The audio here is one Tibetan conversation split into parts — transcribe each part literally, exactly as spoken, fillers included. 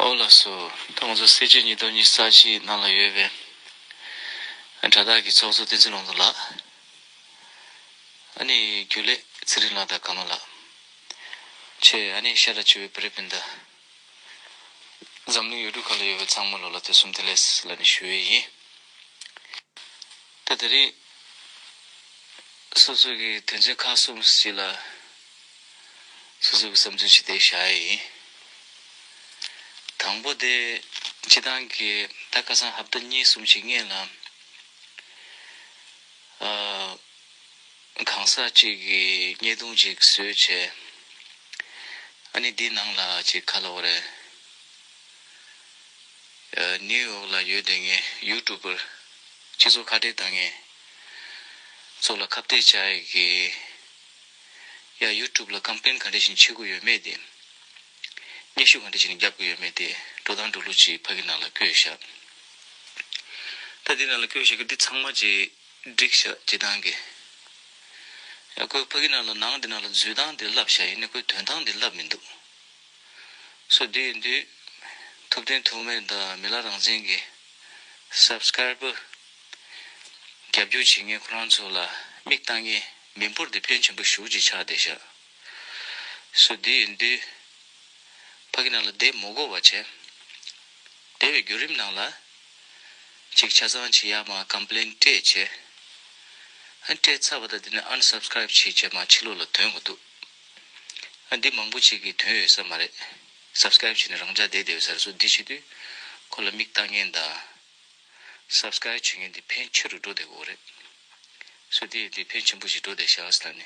ཨོ་ལགས་སོ། ད་ང་ཚོ་སྲིད་སྤྱི་ཉིས་སྟོང་ཉི་ཤུ་རྩ་གཅིག་ནང་ལ་ཡོད་པའི་དྲ་བདག་གི་ཚོགས་གཙོ་བསྟན་འཛིན་ལུང་རྟོགས་ལགས། ཨ་ནི་རྒྱུན་ལས་ཚེ་རིང་ལགས་དང་དགའ་མ་ལགས་བཅས། ཨ་ནི་ཤ་ཁྲག་གཅིག་པའི་བོད་རིགས་སྤུན་ཟླ། འཛམ་གླིང་ཡུལ་གྲུ་ཁག་ལ་ཡོད་པའི་ཚང་མ་ལོ་ལ་དུས་གསུམ་བདེ་ལེགས་ལ་ནི་ཞུ་ཡས་ཡིན། ད་དེ་རིང་སོ་སོ་གི་དོན་ཚན་ཁག་གསུམ་ཞིག་ལ་སོ་སོ་གི་བསམ་ཚུལ་ཞིག་དེ་བཞག་ཡས་ཡིན། དང་པོ་དེ་སྤྱི་བཏང་གི་ད་ཁ་སང་ཧབ་ཏ་གཉིས་གསུམ་ཞིག་སྔོན་ལ་ཨ་གང་ཟག་ཅིག་གིས་བརྙན་ཐུང་ཅིག་བཟོས་བྱས། ཨ་ནི་འདི་ནང་ལ་ཅིག་ག་ལབ་དགོས་རེད། ཨ་ནིའུ་ཡོག་ལ་ཡོད་བསྡད་མཁན་ཡུ་ཊུབ་པར་སྤྱི་ཚོགས་ཁ་བྲལ་བཏང་མཁན་ཚོ་ལ་ཁ་གཏད་བཅག་ཡས་ཀྱི་ཡ་ཡུ་ཊུབ་ལ་ཀམ་པེན་ག་འདྲ་ཞིག་བྱེད་དགོས་ཡོད་མེད་དེ། སྙན་ཞུ་ག་འདྲ་ཞིག་རྒྱབ་དགོས་ཡོད་མེད་དེ་འགྲོ་སྟངས་འགྲོ་ལུགས་ཅིག་ཕ་གི་ནང་ལ་བཀོད་བཞག་ད་འདི་ནང་ལ་བཀོད་བཞག་གི་འདི་ཚང་མ་ཅིག་འགྲིག་ཤག་སྤྱི་བཏང་གི། ཡ་ཁོས་ཕ་གི་ནང་ལ་ནང་འདི་ནང་ལ་འཛུལ་སྟངས་འདི་ལབ་བཞག་ཡིན་ནའི་ཁོས་དོན་སྟངས་འདི་ལབ་མི་འདུག་སོ་འདི་ཡིན་དུས་ཐུབ་བསྟན་ཐུགས་སྨོན་དང་མི་ལ་རང་བཙན་གྱི་སབ་སི་ཀ་རའི་བར་རྒྱབ་སྐྱོར་བྱེད་མཁན་ཁོ་རང་ཚོ་ལ་མིག་བཏང་མཁན་མི་འབོར་འདི་ཕོན་ཆེན་པོ་ཞེ་པོ་ཅིག་ཆགས་བསྡད་ཤག་སོ་འདི་ཡིན་དུས་ཕ་གི་ནང་ལ་བསྡད་མ་དགོས་པ་བྱས། དེ་བའི་བརྒྱུད་རིམ་ནང་ལ་ཅིག་ཆ་ཚང་ཅིག་ཡར་མར་ཀམ་པི་ལེན་སྤྲད་བྱས། ཨ་ནི་སྤྲད་ཚར་བ་དང་དེ་ནས་ཨན་སབ་སི་ཀ་རའིབ་བྱས་བྱས་མར་ཕྱི་ལོགས་ལ་ཐོན་དགོས་འདུག་ཨ་འདི་མང་པོ་ཅིག་གིས་ཐོན་ཡོད་ས་མ་རེད། སབ་སི་ཀ་རའིབ་བྱས་ནས་རང་འཇགས་བསྡད་བསྡད་ཡོད་ས་རེད། སོ་འདི་བྱེད་དུས་ཁོ་ལ་མིག་ལྟ་མཁན་དང་སབ་སི་ཀ་རའིབ་བྱེད་མཁན་འདི་ཕན་ཆེ་རུ་འགྲོ་བསྡད་ཀྱི་ཡོད་རེད། སོ་འདི་འདི་ཕན་ཆེན་པོ་ཞིག་འགྲོ་བསྡད་ཤག་ཟེར་ནས།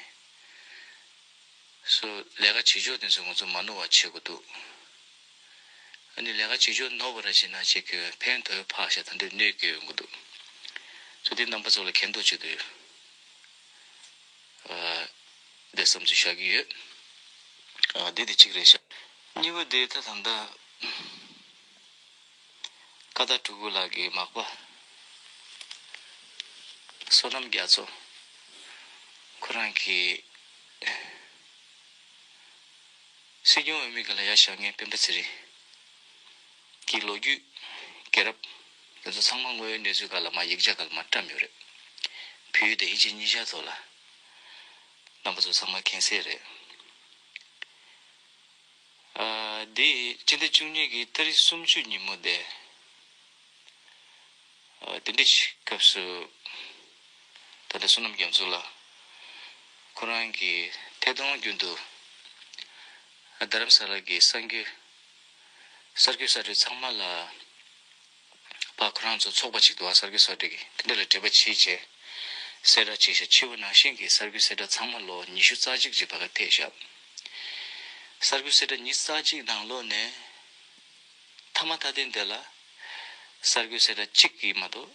སོ་ལས་ཀ་བྱེད་ཕྱོགས་དེ་ཚོ་ང་ཚོ་མ་ནོར་བ་བྱེད་དགོས་འདུག་ཨ་ནི་ལས་ཀ་བྱེད་ཕྱོགས་ནོར་བ་ར་བྱེད་ན་ཅིག་གི་ཕན་ཐོགས་ཕག་ཤ་ད་འདི་གནོད་སྐྱེལ་ཡོང་གི་འདུག་སོ་དེ་རྣམ་པ་ཚོ་ལ་མཁྱེན་རྟོགས་བྱེད་དུ་ཡོད། ཨ་འདི་བསམ་ཚུལ་བཞག་གི་ཡོད། ཨ་འདི་དེ་གཅིག་རེད་ཤག་གཉིས་པ་དེ་ད་ད་ལྟ་ཀ་དག་སྤྲུལ་སྐུ་ལགས་ཀྱི་མག་པ་བསོད་ནམས་རྒྱ་མཚོ་ཁོ་རང་གིས་སྲིད་སྐྱོང་འོས་མི་སྒང་ལ་ཡར་བཞེངས་མཁན་སྤེན་པ་ཚེ་རིང་གི་ལོ་རྒྱུས་རྒྱལ་རབས་དེ་ཚོ་ཚང་མ་དངོས་ཡོད་གནས་ཚུལ་སྒང་ལ་མར་ཡིག་ཆ་སྒང་ལ་མར་བཀྲམ་ཡོད་རེད། བོད་ཡིག་དང་དབྱིན་ཇི་གཉིས་ཆ་ཐོག་ལ་རྣམ་པ་ཚོ་ཚང་མ་མཁྱེན་གསལ་རེད། ཨ་འདི་སྤྱི་ཟླ་བཅུ་གཉིས་ཀྱི་ཏ་རིག་སུམ་ཅུ་ཉིན་མོ་དེ། ཨ་དེ་འདྲའི་སྐབས་སུ་ད་ལྟ་བསོད་ནམས་རྒྱ་མཚོ་ལགས་ཁོ་རང་གིས་ཐད་གཏོང་བརྒྱུད་དུ་རྡ་རམ་ས་ལ་གི་གསར་འགོད་གསར་འགོད་གསར་འགྲེལ་ཚང་མ་ལ་ཕར་ཁོ་རང་ཚོ་ཚོགས་པ་ཅིག་འདུག་ཨ། གསར་འགོད་གསར་འགྲེལ་གྱི་དེ་འདྲ་ལ་འབྲེལ་བ་བྱེད་བྱས་གསལ་བསྒྲགས་བྱས་ཤག་ཕྱི་པོ་ནང་བཞིན་གྱི་གསར་འགོད་གསལ་བསྒྲགས་ཚང་མ་ལོ་ཉི་ཤུ་རྩ་གཅིག་ཅིག་བར་ཐད་ཤག་གསར་འགོད་གསལ་བསྒྲགས་ཉི་ཤུ་རྩ་གཅིག་ནང་ལོགས་ནས། མཐའ་མ་མཐའ་དོན་དེ་ལ་གསར་འགོད་གསལ་བསྒྲགས་གཅིག་གིས་མ་གཏོགས་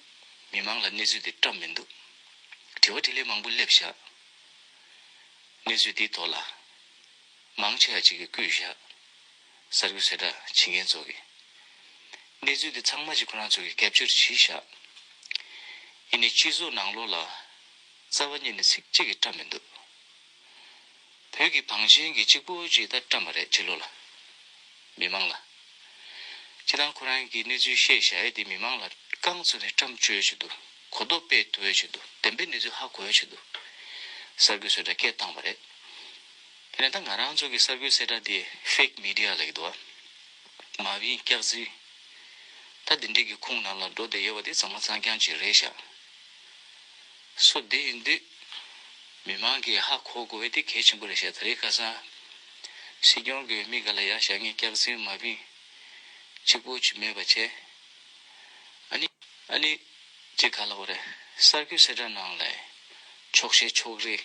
མི་མང་ལ་གནས་ཚུལ་དེ་བཀྲམ་མི་འདུག་དྲི་བ་དྲིས་ལན་མང་པོ་སླེབས་བཞག་གནས་ཚུལ་འདིའི་ཐོག་ལ་མང་ཆེ་བ་ཅིག་གིས་བཀོད་བཞག་གསར་འགོད་གསལ་བསྒྲགས་བྱེད་མཁན་ཚོ་གིས་གནས་ཚུལ་འདི་ཚང་མ་ཅིག་ཁོ་རང་ཚོ་གིས་རྒྱབ་སྐྱོར་བྱས་བཞག་ཡིན་ནའི་སྤྱི་ཚོགས་ནང་ལོགས་ལ་རྩ་བ་ཉིད་ནས་ཚིག་གཅིག་གིས་བཀྲམ་མི་འདུག་བོད་ཀྱི་བང་ཆེན་གྱིས་གཅིག་པོ་གཅིག་ད་བཀྲམ་པ་རེད་ཕྱི་ལོགས་ལ། མི་མང་ལ། སྤྱིར་བཏང་ཁོ་རང་གིས་གནས་ཚུལ་བཤད་བཞག་ཡས་དེ་མི་མང་ལ་རྐང་བཙུགས་ནས་བཀྲམ་བཅུག་ཡས་ཆེད་དུ་གོ་རྟོགས་སྤེལ་ཐུབ་ཡས་ཆེད་དུ་བདེན་པའི་གནས་ཚུལ་ཧ་གོ་ཡས་ཆེད་དུ་གསར་འགོད་གསལ་བསྒྲགས་སྐད་བཏང་བ་རེད། དེ་ནས་ད་ང་རང་ཚོ་གི་གསར་འགོད་གསལ་བསྒྲགས་དེ་ཕེག་མི་ཌི་ཡ་ལབ་ཀྱི་འདུག་བ། མ་བིན་སྐྱག་རྫུན། ད་འདི་འདྲའི་གི་ཁུངས་ནང་ལ་འགྲོ་བསྡད་ཡོད་པ་དེ་གཙང་མ་གཙང་རྐྱང་ཅིག་རེད་ཤག་སོ་དེ་ཡིན་དུས། མི་མང་གིས་ཧ་གོ་དགོས་པ་དེ་གལ་ཆེན་པོ་རེད་ཤག་ད་རེས་ཁ་སང་། སྲིད་སྐྱོང་གི་མི་སྒང་ལ་ཡར་བཞེངས་མཁན་སྐྱག་རྫུན་མ་བིན། གཅིག་པོ་ཅིག་མེད་པ་བྱས། ཨ་ནི། ཨ་ནི། ཅིག་ག་ལབ་དགོས་རེད། གསར་འགོད་གསལ་བསྒྲགས་ནང་ལ། ཕྱོགས་ཞེན་ཕྱོགས་རིས།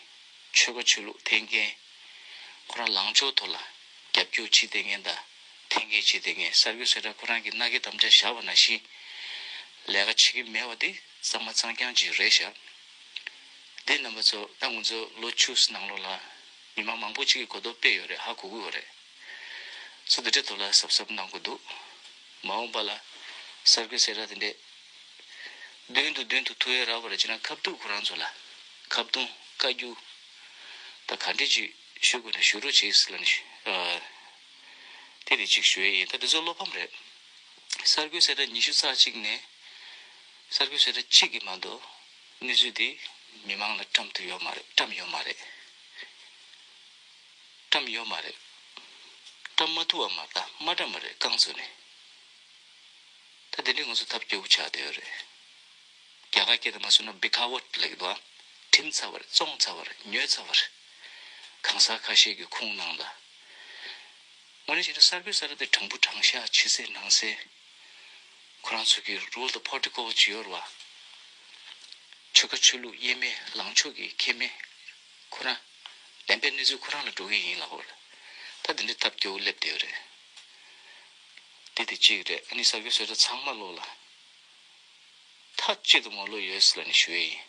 ཆོལ་ཁ་ཆོས་ལུགས་འཐེན་འཁྱེར། ཁོ་རང་ལངས་ཕྱོགས་ཐོག་ལ་རྒྱབ་སྐྱོར་བྱེད་བསྡད་མཁན་དང་འཐེན་འཁྱེར་བྱེད་བསྡད་མཁན་གསར་འགོད་གསལ་བསྒྲགས་ཁོ་རང་གི་མནའ་གི་དམ་བཅའ་བཞག་པ་ནང་བཞིན་ལས་ཀ་བྱེད་ཀྱི་མེད་པ་དེ་གཙང་མ་གཙང་རྐྱང་ཅིག་རེད་ཤག་འདི་རྣམ་པ་ཚོ་ད་ང་ཚོ་ལོ་བཅུ་ནང་ལོགས་ལ་མི་མང་མང་པོ་ཅིག་གིས་གོ་རྟོགས་སྤེལ་ཡོད་རེད། ཧ་གོ་གི་ཡོད་རེད། ཚོ་འདི་འདྲའི་ཐོག་ལ་གཟབ་གཟབ་གནང་དགོས་འདུག་མ་འོངས་པ་ལ་གསར་འགོད་གསལ་བསྒྲགས་དེ་འདྲས་མདུན་དུ་མདུན་དུ་ཐུག་ཡས་རག་པ་རེད་ཅེ་ན་ཁ་བརྡུང་ཁོ་རང་ཚོ་ལ་ཁ་བརྡུང་བཀའ་བཀྱོན་ད་ག་འདྲས་ཅིག་ཞུ་དགོས་ན་ཞུ་རོགས་བྱེད་ཟེར་ལབ་ནས་ཨ་དེ་དེ་ཅིག་ཞུ་ཡས་ཡིན། ད་དེ་ཚོ་བློ་ཕམ་རེད། གསར་འགོད་གསལ་བསྒྲགས་ཉི་ཤུ་རྩ་གཅིག་ནས་གསར་འགོད་གསལ་བསྒྲགས་གཅིག་གིས་མ་གཏོགས་གནས་ཚུལ་འདི་མི་མང་ལ་བཀྲམ་ཐུབ་ཡོད་མ་རེད། བཀྲམ་ཡོད་མ་རེད། བཀྲམ་ཡོད་མ་རེད། བཀྲམ་མ་ཐུབ་པ་མ་གཏོགས་མ་བཀྲམ་པ་རེད། རྐང་བཙུགས་ནས། ད་དེ་འདྲའི་ང་ཚོ་ཐབས་སྐྱོ་པོ་ཆགས་བསྡད་ཡོད་རེད། རྒྱ་གར་སྐད་དུ་མ་སོང་ན་བི་ཁ་ཝར་ལབ་ཀྱི་འདུག་ཨ། གྲིམ་ཚར་བ་རེད། བཙོང་ཚར་བ་རེད། ཉོས་ཚར་བ་རེད། གང་ཟག་ཁ་ཤས་ཀྱི་ཁུངས་ནང་ལ། དངོས་གནས་བྱས་ན་གསར་འགོད་གསལ་བསྒྲགས་དེ་དྲང་པོ་དྲང་བཞག་ཕྱི་གསལ་ནང་གསལ། ཁོ་རང་ཚོ་གི་རུལ་དང་པོ་རོ་ཊི་ཀོལ་ཅིག་ཡོད་རེད་བ། ཆོལ་ཁ་ཆོས་ལུགས་དབྱེ་མེད། ལངས་ཕྱོགས་ཀྱི་ཁྱད་མེད། ཁོ་རང་བདེན་པའི་གནས་ཚུལ་ཁོ་རང་ལ་འགྲོ་གི་ཡིན་ལབ་པ་རེད། ད་དེ་འདྲའི་ཐབས་སྐྱོ་པོ་སླེབས་བསྡད་ཡོད་རེད། དེ་དེ་གཅིག་རེད། ཨ་ནི་གསར་འགོད་བཟོ་གྲྭ་ཚང་མ་ལོག་ལ། མཐའ་གཅིག་ཏུ་ངོ་ལོག་ཡོད་ཟེར་ལབ་ནས་ཞུ་ཡས་ཡིན།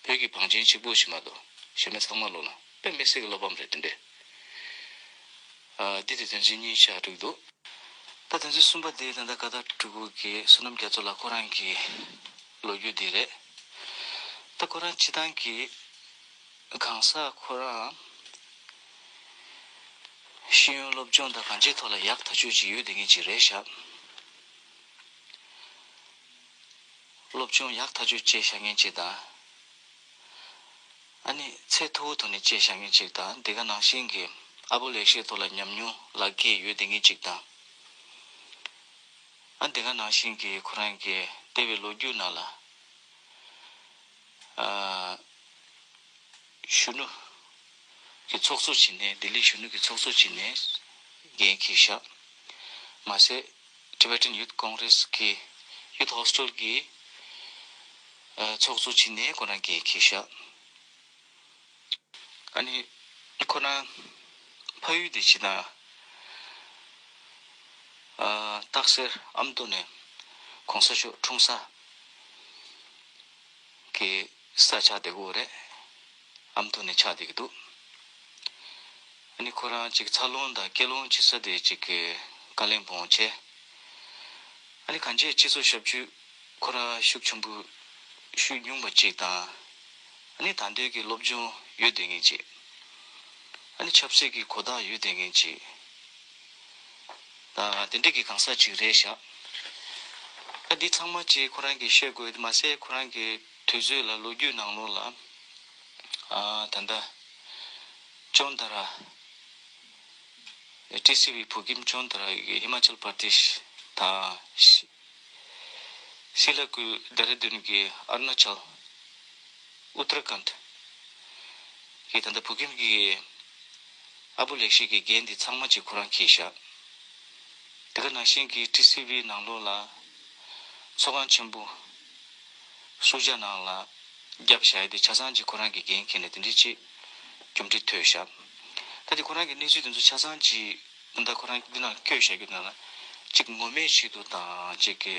བོད་ཀྱི་བང་ཆེན་གཅིག་པོ་ཞིག་མ་གཏོགས་གཞན་པ་ཚང་མ་ལོག་ལ། དཔེ་མི་སྲིད་ཀྱི་བློ་ཕམ་རེད་དེ་འདྲས། ཨ། འདི་དེ་དོན་ཚན་གཉིས་ཆགས་འགྲིག་འདུག་ད་དོན་ཚན་གསུམ་པ་དེ་ད་ལྟ་ཀ་དག་སྤྲུལ་སྐུ་གི་བསོད་ནམས་རྒྱ་མཚོ་ལགས་ཁོ་རང་གི་ལོ་རྒྱུས་འདི་རེད། ད་ཁོ་རང་སྤྱི་བཏང་གི་གང་ཟག་ཁོ་རང་ཤེས་ཡོན་སློབ་སྦྱོང་དང་གང་ཅིའི་ཐོག་ལ་ཡག་ཐག་ཆོད་ཅིག་ཡོད་བསྡད་མཁན་ཅིག་རེད་ཤག་སློབ་སྦྱོང་ཡག་ཐག་ཆོད་བྱས་བཞག་མཁན་ཅིག་དང་། ཨ་ནི་ཚད་མཐོ་བོ་ཐོག་ནས་བྱས་བཞག་མཁན་ཅིག་དང་། དེ་ག་ནང་བཞིན་གྱི་ཨ་བོ་ལེགས་བཤད་ཐོག་ལ་ཉམས་མྱོང་ལག་འཁྱེར་ཡོད་བསྡད་མཁན་ཅིག་དང་། ཨ། དེ་ག་ནང་བཞིན་གྱི་ཁོ་རང་གི་འདས་པའི་ལོ་རྒྱུས་ནང་ལ། ཨ། གཞོན་ནུ་གི་ཚོགས་གཙོ་བྱས་ནས། ལྡི་ལི་གཞོན་ནུ་གི་ཚོགས་གཙོ་བྱས་ནས་འགན་འཁྱེར་ཤག་མ་ཟད། Tibetan Youth Congress གི་Youth Hostel གི་ཨ་ཚོགས་གཙོ་བྱས་ནས་ཁོ་རང་འགན་འཁྱེར་ཤག་ཨ་ནི་ཁོ་རང་ཕ་ཡུལ་དེ་བྱས་ན། ཨ། སྟག་སེར་ཨ་མདོ་ནས་གོང་ས་མཆོག་འཁྲུངས་ས་གི་ས་ཆགས་བསྡད་ཀྱི་ཡོད་རེད། ཨ་མདོ་ནས་ཆགས་བསྡད་ཀྱི་འདུག་ཨ་ནི་ཁོ་རང་ཅིག་འཚར་ལོངས་དང་སྐྱེ་ལོངས་བྱེད་ས་དེ་ཅིག་གི་ཀ་ལོན་སྦུག་བྱས། ཨ་ནི་གང་ཅིའི་སྤྱི་ཚོགས་ཞབས་ཞུ་ཁོ་རང་ཤུགས་ཆེན་པོ་ཞུས་མྱོང་བ་ཅིག་དང་། ཨ་ནི་ད་ལྟའི་གི་སློབ་སྦྱོང་ཡོད་བསྡད་མཁན་ཅིག་ཨ་ནི་ཆབ་སྲིད་ཀྱི་གོ་རྟོགས་ཡོད་བསྡད་མཁན་ཅིག་ད་དེ་འདྲ་གི་གང་ཟག་ཅིག་རེད་ཤག་ད་འདི་ཚང་མ་ཅིག་ཁོ་རང་གིས་བཤད་དགོས་དེ་མ་ཟད། ཁོ་རང་གི་དུས་ཚོད་ལ་ལོ་རྒྱུས་ནང་ལོགས་ལ། ཨ། ད་ལྟ་ཅོན་ཏ་ར། ཊི་སི་ཝི་བོད་ཁྱིམ་ཅོན་ཏ་ར་གི་ཧི་མ་ཅལ་པར་དེཤ་དང་། ཤི་ཤི་ལ་ཀུ་ལྡེ་ར་ལྡུན་གྱི་ཨ་རུ་ན་ཅལ། ཨུ་ཏར་ཁནྜ་གི་ད་ལྟ་བོད་ཁྱིམ་གྱི་ཨ་བོ་ལེགས་བཤད་ཀྱི་འགན་འདི་ཚང་མ་ཅིག་ཁོ་རང་འཁྱེར་ཤག་དེ་ག་ནང་བཞིན་གྱི་ཊི་སི་ཝི་ནང་ལོགས་ལ་ཚོགས་ཁང་ཆེན་པོ་སུ་ཇ་ནང་ལ་བརྒྱབ་བཞག་ཡས་དེ་ཆ་ཚང་ཅིག་ཁོ་རང་གི་འགན་འཁྱེར་ནས་དེ་འདྲ་ཅིག་གྲུབ་འབྲས་ཐོན་ཤག་ད་དེ་ཁོ་རང་གི་གནས་ཚུལ་དེ་ཚོ་ཆ་ཚང་ཅིག་ད་ལྟ་ཁོ་རང་འདི་ནང་བཀོད་བཞག་རྒྱུ་ནང་ལ་ཅིག་ངོ་མའི་ཆེད་དུ་དང་། ཅིག་གི་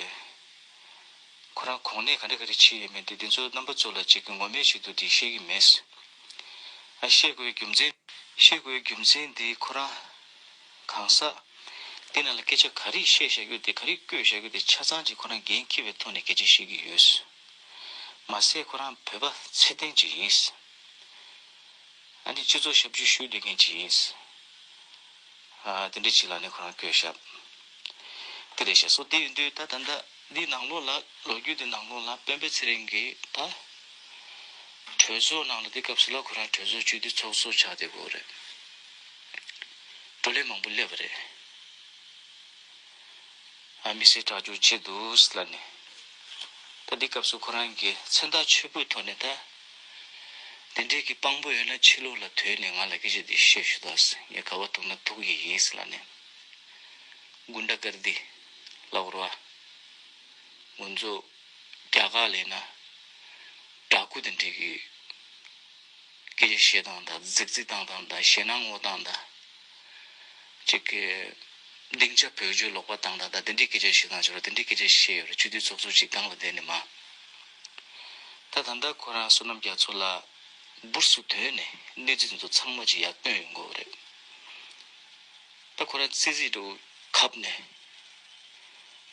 ཁོ་རང་གོང་ནས་ག་འདྲ་ག་རེ་བྱས་ཡོད་མེད་དེ་འདི་ཚོ་རྣམ་པ་ཚོ་ལ་ཅིག་གི་ངོ་མའི་ཆེད་དུ་དེ་བཤད་ཀྱི་མེད། ཨ། བཤད་དགོས་རྒྱུ་མཚན། བཤད་དགོས་རྒྱུ་མཚན་དེ་ཁོ་རང་གང་ཟག་དེ་ནང་ལ་སྐད་ཆ་ག་རེ་བཤད་བཞག་རྒྱུ་དེ། ག་རེ་བཀོད་བཞག་རྒྱུ་དེ་ཆ་ཚང་ཅིག་ཁོ་རང་འགན་འཁྱེར་བའི་ཐོག་ནས་སྐད་ཆ་བཤད་ཀྱི་ཡོད། མ་ཟད་ཁོ་རང་བོད་པ་ཚད་ལྡན་ཅིག་ཡིན། ཨ་ནི་སྤྱི་ཚོགས་ཞབས་ཞུ་ཞུ་བསྡད་མཁན་ཅིག་ཡིན། ཨ། དེ་འདྲ་ཅིག་ལ་ནི་ཁོ་རང་བཀོད་བཞག་དེ་རེད་ཤག་སོ། དེ་ཡིན་དུས་ད་ད་ལྟ་འདི་ནང་ལོགས་ལ། ལོ་རྒྱུས་འདི་ནང་ལོགས་ལ་སྤེན་པ་ཚེ་རིང་གིས་ད་གྲོས་ཚོགས་ནང་ལ། དེ་སྐབས་སུ་ལ་ཁོ་རང་གྲོས་ཚོགས་སྤྱི་འཐུས་ཚོགས་གཙོ་ཆགས་བསྡད་ཡོད་རེད། བགྲོ་གླེང་མང་པོ་སླེབས་པ་རེད། ཨ། མི་སེར་དྲག་སྐྱོང་བྱེད་འདུག་ལབ་ནས། ད་འདི་སྐབས་སུ་ཁོ་རང་གིས་མཚན་རྟགས་མཆོད་འབུལ་ཐོག་ནས། ད་དེ་འདྲའི་གི་དཔང་པོ་ཡོད་ན་ཕྱི་ལོགས་ལ་ཐོན་ནས་ང་ལ་སྐད་ཆ་འདི་བཤད་ཤོག་དང་། ངས་ག་པར་ཐུག་ན་ཐུག་གི་ཡིན་ལབ་ནས། གུན་ཌ་གར་དི་ལབ་དགོས་རེད་བ། ང་ཚོ་རྒྱ་གར་ལབ་ན་ཌ་ཀུ་དེ་འདྲའི་གི་སྐད་ཆ་བཤད་སྟངས་དང་། རྫིག་རྫིག་བཏང་སྟངས་དང་། ཞེད་སྣང་བཟོ་སྟངས་དང་། ཅིག་གི་སྡིངས་ཆ་བེད་སྤྱོད་ལོག་པ་བཏང་སྟངས་དང་། དེ་འདྲའི་སྐད་ཆ་བཤད་སྟངས་ཅིག་རེད། དེ་འདྲའི་སྐད་ཆ་བཤད་ཡོད་རེད། སྤྱི་འཐུས་ཚོགས་གཙོ་གཅིག་སྒང་ལ་བསྡད་ནས་མ། ད་ད་ལྟ་ཁོ་རང་བསོད་ནམས་རྒྱ་མཚོ་ལགས་འབུར་སུ་ཐོན་ནས་གནས་ཚུལ་དེ་ཚོ་ཚང་མ་ཅིག་ཡར་བཏོན་ཡོང་གི་ཡོད་རེད། ད་ཁོ་རང་ཙི་ཙི་འདྲ་བོ་ཁབ་ནས་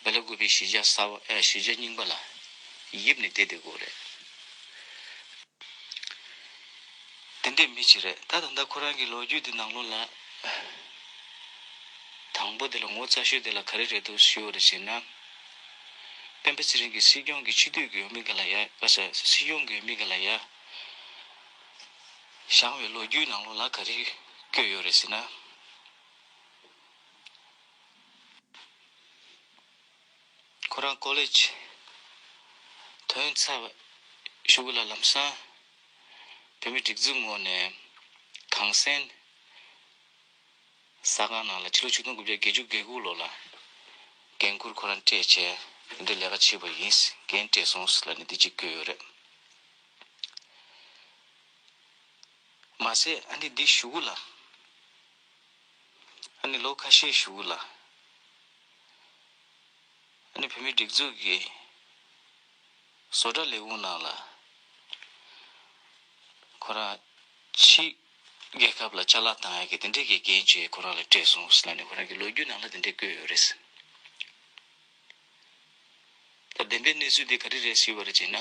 སྦེ་ལ་ཀུ་པེ་གཞིས་ཆགས་གསར་པ། ཨ། གཞིས་ཆགས་རྙིང་པ་ལ་ཡིབ་ནས་བསྡད་བསྡད་ཀྱི་ཡོད་རེད། དེ་འདྲའི་མི་ཅིག་རེད། ད་ད་ལྟ་ཁོ་རང་གི་ལོ་རྒྱུས་འདི་ནང་ལོགས་ལ། དང་པོ་དེ་ལ་ངོ་ཚ་ཤོས་དེ་ལ་ག་རེ་རེད་འདུག་ཞུ་བ་རེད་ཟེར་ན། སྤེན་པ་ཚེ་རིང་གིས་སྲིད་སྐྱོང་གི་སྤྱི་འཐུས་ཀྱི་འོས་མི་ག་ལ་ཡ་ག་ས་སྲིད་སྐྱོང་གི་འོས་མི་ག་ལ་ཡ་བཞེངས་པའི་ལོ་རྒྱུས་ནང་ལོགས་ལ་ག་རེ་བཀོད་ཡོད་རེད་ཟེར་ན། ཁོ་རང་ཀོ་ལེ་ཇི་ཐོན་ཚར་བའི་གཞུག་ལ་ལམ་སང་བོད་མིའི་སྒྲིག་འཛུགས་ངོས་ནས་གངས་སེང་ཟ་ཁང་ནང་ལ་ཕྱི་ལོ་ཆིག་སྟོང་དགུ་བརྒྱ་བརྒྱད་ཅུ་གྱ་དགུ་ལོ་ལ་འགན་འཁུར་ཁོ་རང་སྤྲད་བྱས་འདི་འདྲའི་ལས་ཀ་བྱས་པ་ཡིན། འགན་སྤྲད་སོང་ལབ་ནས་འདི་གཅིག་བཀོད་ཡོད་རེད། མ་ཟད་ཨ་ནི་འདི་གཞུག་ལ་ཨ་ནི་ལོ་ཁ་ཤས་གཞུག་ལ་ཨ་ནི་བོད་མིའི་སྒྲིག་འཛུགས་ཀྱི་བཟོ་གྲྭ་ལས་ཁུངས་ནང་ལ་ཁོ་རང་ཕྱི་རྒྱལ་ཁབ་ལ་ཅ་ལག་བཏང་ཡག་གི་དེ་འདྲས་ཀྱི་འགན་བཅས་ཁོ་རང་ལ་སྤྲད་སོང་ཟེར་ནས་ཁོ་རང་གི་ལོ་རྒྱུས་ནང་ལ་དེ་འདྲས་བཀོད་ཡོད་རེད། ད་བདེན་པའི་གནས་ཚུལ་དེ་ག་རེ་རེད་ཟེར་བ་རེད་ཅེ་ན།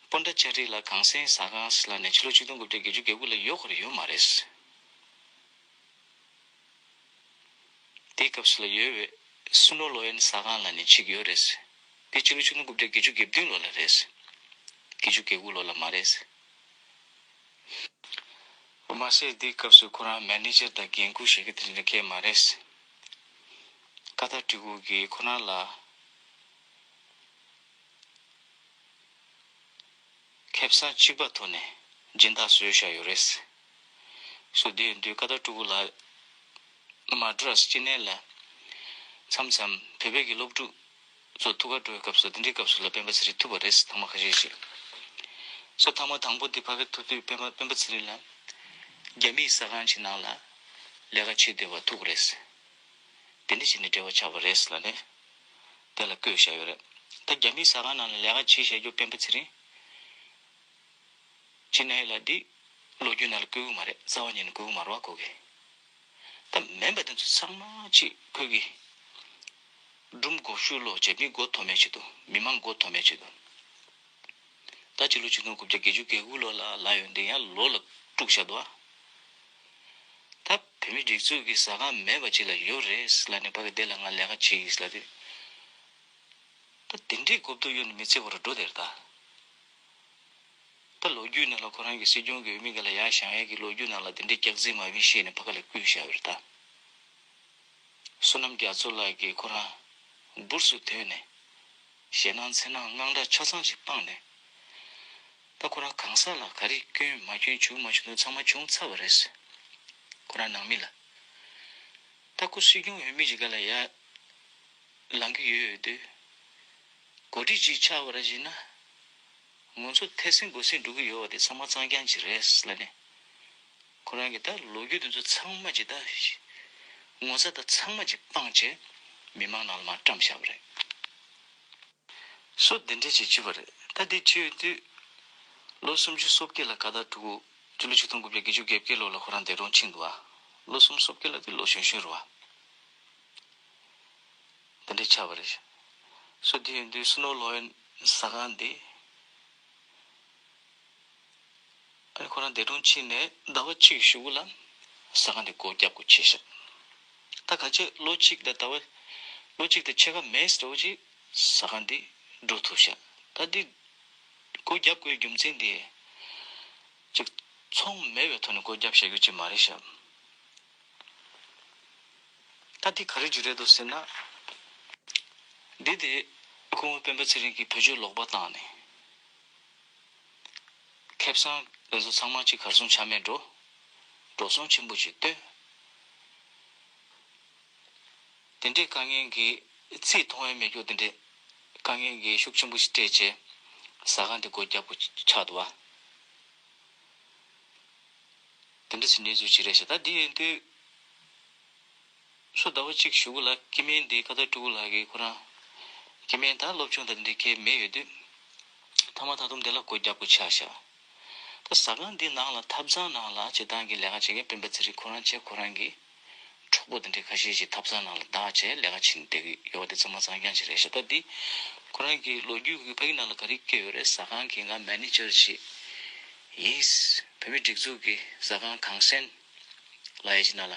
སྤོན་ཊ་ལྕགས་རི་ལ་གངས་སེང་ཟ་ཁང་ཟེར་ལབ་ནས་ཕྱི་ལོ་ཆིག་སྟོང་དགུ་བརྒྱ་བརྒྱད་ཅུ་གྱ་དགུ་ལ་ཡོད་ཁོ་རང་ཡོད་མ་རེད། དེའི་སྐབས་སུ་ལ་ཡོད་པའི་སུ་ནོ་ལོ་ཡན་ཟ་ཁང་ལབ་ནས་གཅིག་ཡོད་རེད། དེ་ཕྱི་ལོ་ཆིག་སྟོང་དགུ་བརྒྱ་བརྒྱད་ཅུ་གྱ་བདུན་ལོ་ལ་རེད། བརྒྱད་ཅུ་གྱ་དགུ་ལོ་ལ་མ་རེད། མ་ཟད་དེའི་སྐབས་སུ་ཁོ་རང་མེ་ནེ་ཇར་དང་འགན་འཁུར་བཞེས་མཁན་དེ་འདྲ་གང་ཡང་མ་རེད། ཀ་ཏར་སྤྲུལ་སྐུ་གིས་ཁོ་རང་ལ་ཁེ་བཟང་གཅིག་པ་ཐོག་ནས་སྦྱིན་བདག་བཟོས་བཞག་ཡོད་རེད། སོ་དེ་ཡིན་དུས་ཀ་ཏར་སྤྲུལ་སྐུ་ལགས་མ་ཌྲ་སི་ཅི་ནེ་ལ་མཚམས་མཚམས་བོད་པའི་གི་སློབ་ཕྲུག་ཚོ་ཐུག་ག་འགྲོ་བའི་སྐབས་སུ་དེ་འདྲའི་སྐབས་སུ་ལ་སྤེན་པ་ཚེ་རིང་ཐུག་པ་རེད། ཐེངས་མ་ཁ་ཤས་ཤིག་སོ་ཐེངས་མ་དང་པོ་དེ་ཕ་གི་ཐུག་དུས་སྤེན་པ་སྤེན་པ་ཚེ་རིང་ལ་རྒྱ་མིའི་ཟ་ཁང་ཅིག་ནང་ལ་ལས་ཀ་བྱེད་བསྡད་པ་ཐུག་རེད། དེ་འདྲ་བྱས་ནས་འབྲེལ་བ་ཆགས་པ་རེད་ལབ་ནས་དེ་ལ་བཀོད་བཞག་ཡོད་རེད། ད་རྒྱ་མིའི་ཟ་ཁང་ནང་ལ་ལས་ཀ་བྱེད་བཞག་རྒྱུ་སྤེན་པ་ཚེ་རིང་ཅི་ནའི་ལ་འདི་ལོ་རྒྱུས་ནང་ལ་བཀོད་གི་མ་རེད། རྩ་བ་ཉིད་ནས་བཀོད་གི་མ་རེད་བ། ཁོ་གི་ད་མིན་པ་དེ་ཚོ་ཚང་མ་ཅིག་ཁོ་གི་སྒྲུང་མགོ་ཤུ་ལོ་བྱས་མི་མགོ་ཐོག་མེད་བྱེད་དུ་མི་མང་མགོ་ཐོག་མེད་བྱེད་དུ། ད་ཕྱི་ལོ་ཆིག་སྟོང་དགུ་བརྒྱ་བརྒྱད་ཅུ་གྱ་དགུ་ལོ་ལ་ལ་ཡོད་འདི་ཡང་ལོ་ལ་དཀྲུགས་བཞག་འདུག་ཨ། ད་བོད་མི་སྒྲིག་འཛུགས་ཀྱི་ཟ་ཁང་མེད་པ་ཅིག་ལ་ཡོད་རེད་ལབ་ནས་ཕ་གི་དེ་ལ་ང་ལས་ཀ་བྱེད་ཡིན་ལབ་དུས། ད་དེ་འདྲའི་གོ་བསྡུར་ཡོད་ནི་མི་ཚེ་བར་འགྲོ་དེར་ད། ད་ལོ་རྒྱུས་ནང་ལ་ཁོ་རང་གི་སྲིད་སྐྱོང་གི་འོས་མི་ག་ལ་ཡར་བཞེངས་ཡས་ཀྱི་ལོ་རྒྱུས་ནང་ལ་དེ་འདྲའི་སྐྱག་རྫུན་མ་བི་བཤད་ནས་ཕ་ག་ལ་བསྐུལ་བཞག་པ་རེད་ད། བསོད་ནམས་རྒྱ་མཚོ་ལགས་ཀྱིས་ཁོ་རང་འབུར་སུ་དོད་ནས་ཞེད་སྣང་འཚེར་སྣང་དངངས་སྐྲག་ཆ་ཚང་ཞིག་སྤངས་ནས། ད་ཁོ་རང་གང་ཟག་ལ་ག་རེ་སྐྱོན་མ་སྐྱོན་བྱུང་མ་བྱུང་དུ་ཚང་མ་བྱུང་ཚར་བ་རེད། ཁོ་རང་ནང་མི་ལ། ད་ཁོ་སྲིད་སྐྱོང་འོས་མི་ཅིག་ག་ལ་ཡ་ལངས་ཀྱི་ཡོད་ཡོད་དུས། འགོ་ཁྲིད་ཅིག་ཆགས་པ་ར་བྱས་ན། ང་ཚོ་ཐེ་སྲིང་འགོ་སྲིང་འགྲོ་གི་ཡོད་པ་དེ་ཚང་མ་གཙང་རྐྱང་ཅིག་རེད་ལབ་ནས། ཁོ་རང་གིས་ད་ལོ་རྒྱུས་དེ་ཚོ་ཚང་མ་ཅིག་ད་ངོ་ཚ་ད་ཚང་མ་ཅིག་སྤངས་བྱས་མི་མང་ནང་ལ་མར་བཀྲམ་བཞག་པ་རེད། སོ་དེ་འདྲས་ཅིག་བྱས་པ་རེད། ད་དེ་བྱས་ཡོང་དུས། ལོ་སུམ་ཅུ་སོ་བརྒྱད་ལ་ཀ་ཏར་སྤྲུལ་སྐུ་ཕྱི་ལོ་ཆིག་སྟོང་དགུ་བརྒྱ་བརྒྱད་ཅུ་གྱ་བརྒྱད་ལོ་ལ་ཁོ་རང་འདས་གྲོངས་ཕྱིན་འདུག་ཨ། ལོ་སུམ་སོ་བརྒྱད་ལ་དེ་ལོ་གཞོན་གཞོན་རེད་བ། དེ་འདྲས་ཆགས་པ་རེད། སོ་དེ་ཡིན་དུས་སུ་ནོ་ལོ་ཡན་ཟ་ཁང་འདི། ཨ་ནི་ཁོ་རང་འདས་གྲོངས་ཕྱིན་ནས་ཟླ་བ་གཅིག་གཞུག་གུ་ལ་ཟ་ཁང་འདི་སྒོ་བརྒྱབ་དགོས་བྱས་ཤག་ད་ག་ཚོད་ལོ་གཅིག་དང་ཟླ་བ། ལོ་གཅིག་དང་ཕྱེད་ཀ་མེད་འགྲོ་ཅིག་ཟ་ཁང་འདི་འགྲོ་ཐུབ་ཤག་ད་འདི་སྒོ་བརྒྱབ་དགོས་རྒྱུ་མཚན་འདི། ཅིག་ཚོང་མེད་པའི་ཐོག་ནས་སྒོ་བརྒྱབ་བཞག་རྒྱུ་ཅིག་མ་རེད་ཤག་ད་འདི་ག་རེ་བྱུང་རེད་འདུག་ཟེར་ན། འདི་དེ་སྐུ་ངོ་སྤེན་པ་ཚེ་རིང་གིས་བེད་སྤྱོད་ལོག་པ་བཏང་ནས། ཁེ་བཟང་དེ་ཚོ་ཚང་མ་གཅིག་གར་སོང་ཆ་མེད་འགྲོ། འགྲོ་སོང་ཆེན་པོ་ཅིག་བཏོན། དེ་འདྲའི་དཀའ་ངལ་གྱི་རྩིས་མཐོང་ཡ་མེད་རྒྱུ་དེ་འདྲའི་དཀའ་ངལ་གྱི་ཤུགས་ཆེན་པོ་ཞིག་སྤྲད་བྱས་ཟ་ཁང་དེ་སྒོ་བརྒྱབ་དགོས་ཆགས་འདུག་བ། དེ་འདྲ་ཞིག་གནས་ཚུལ་ཅིག་རེད་ཤག་ད་འདི་ཡིན་དུས། སོ་ཟླ་བ་གཅིག་གཞུག་གུ་ལ་སྐྱེ་དམན་འདི་ཀ་ཏ་ཀྲུ་གུ་ལགས་ཀྱིས་ཁོ་རང་། སྐྱེ་དམན་ད་སློབ་སྦྱོང་དང་འདི་གའི་མེད་ཡོད་དུས། ཐ་མ་ད་དུང་འདི་ལ་སྒོ་བརྒྱབ་དགོས་ཆགས་ཤག་ད་ཟ་ཁང་འདི་ནང་ལ་ཐབ་ཚང་ནང་ལ་སྤྱིར་བཏང་གི་ལས་ཀ་བྱེད་མཁན་སྤེན་པ་ཚེ་རིང་ཁོ་རང་བྱས་ཁོ་རང་གི་གྲོགས་པོ་དེ་འདྲའི་ཁ་ཤས་ཤིག་ཐབ་ཚང་ནང་ལ་བདག་བྱས་ལས་ཀ་བྱེད་བསྡད་ཀྱི་ཡོད་པ་དེ་ཚང་མ་གཙང་རྐྱང་ཞིག་རེད་ཤག་ད་འདི་ཁོ་རང་གི་ལོ་རྒྱུས་ཀྱི་ཕ་གི་ནང་ལ་ག་རེ་བཀོད་ཡོད་རེད། ཟ་ཁང་གི་ང་མེ་ནེ་ཇར་ཞིག་ཡིན། བོད་མི་སྒྲིག་འཛུགས་ཀྱི་ཟ་ཁང་གངས་སེང་ལ་ཡ་ཞིག་ནང་ལ།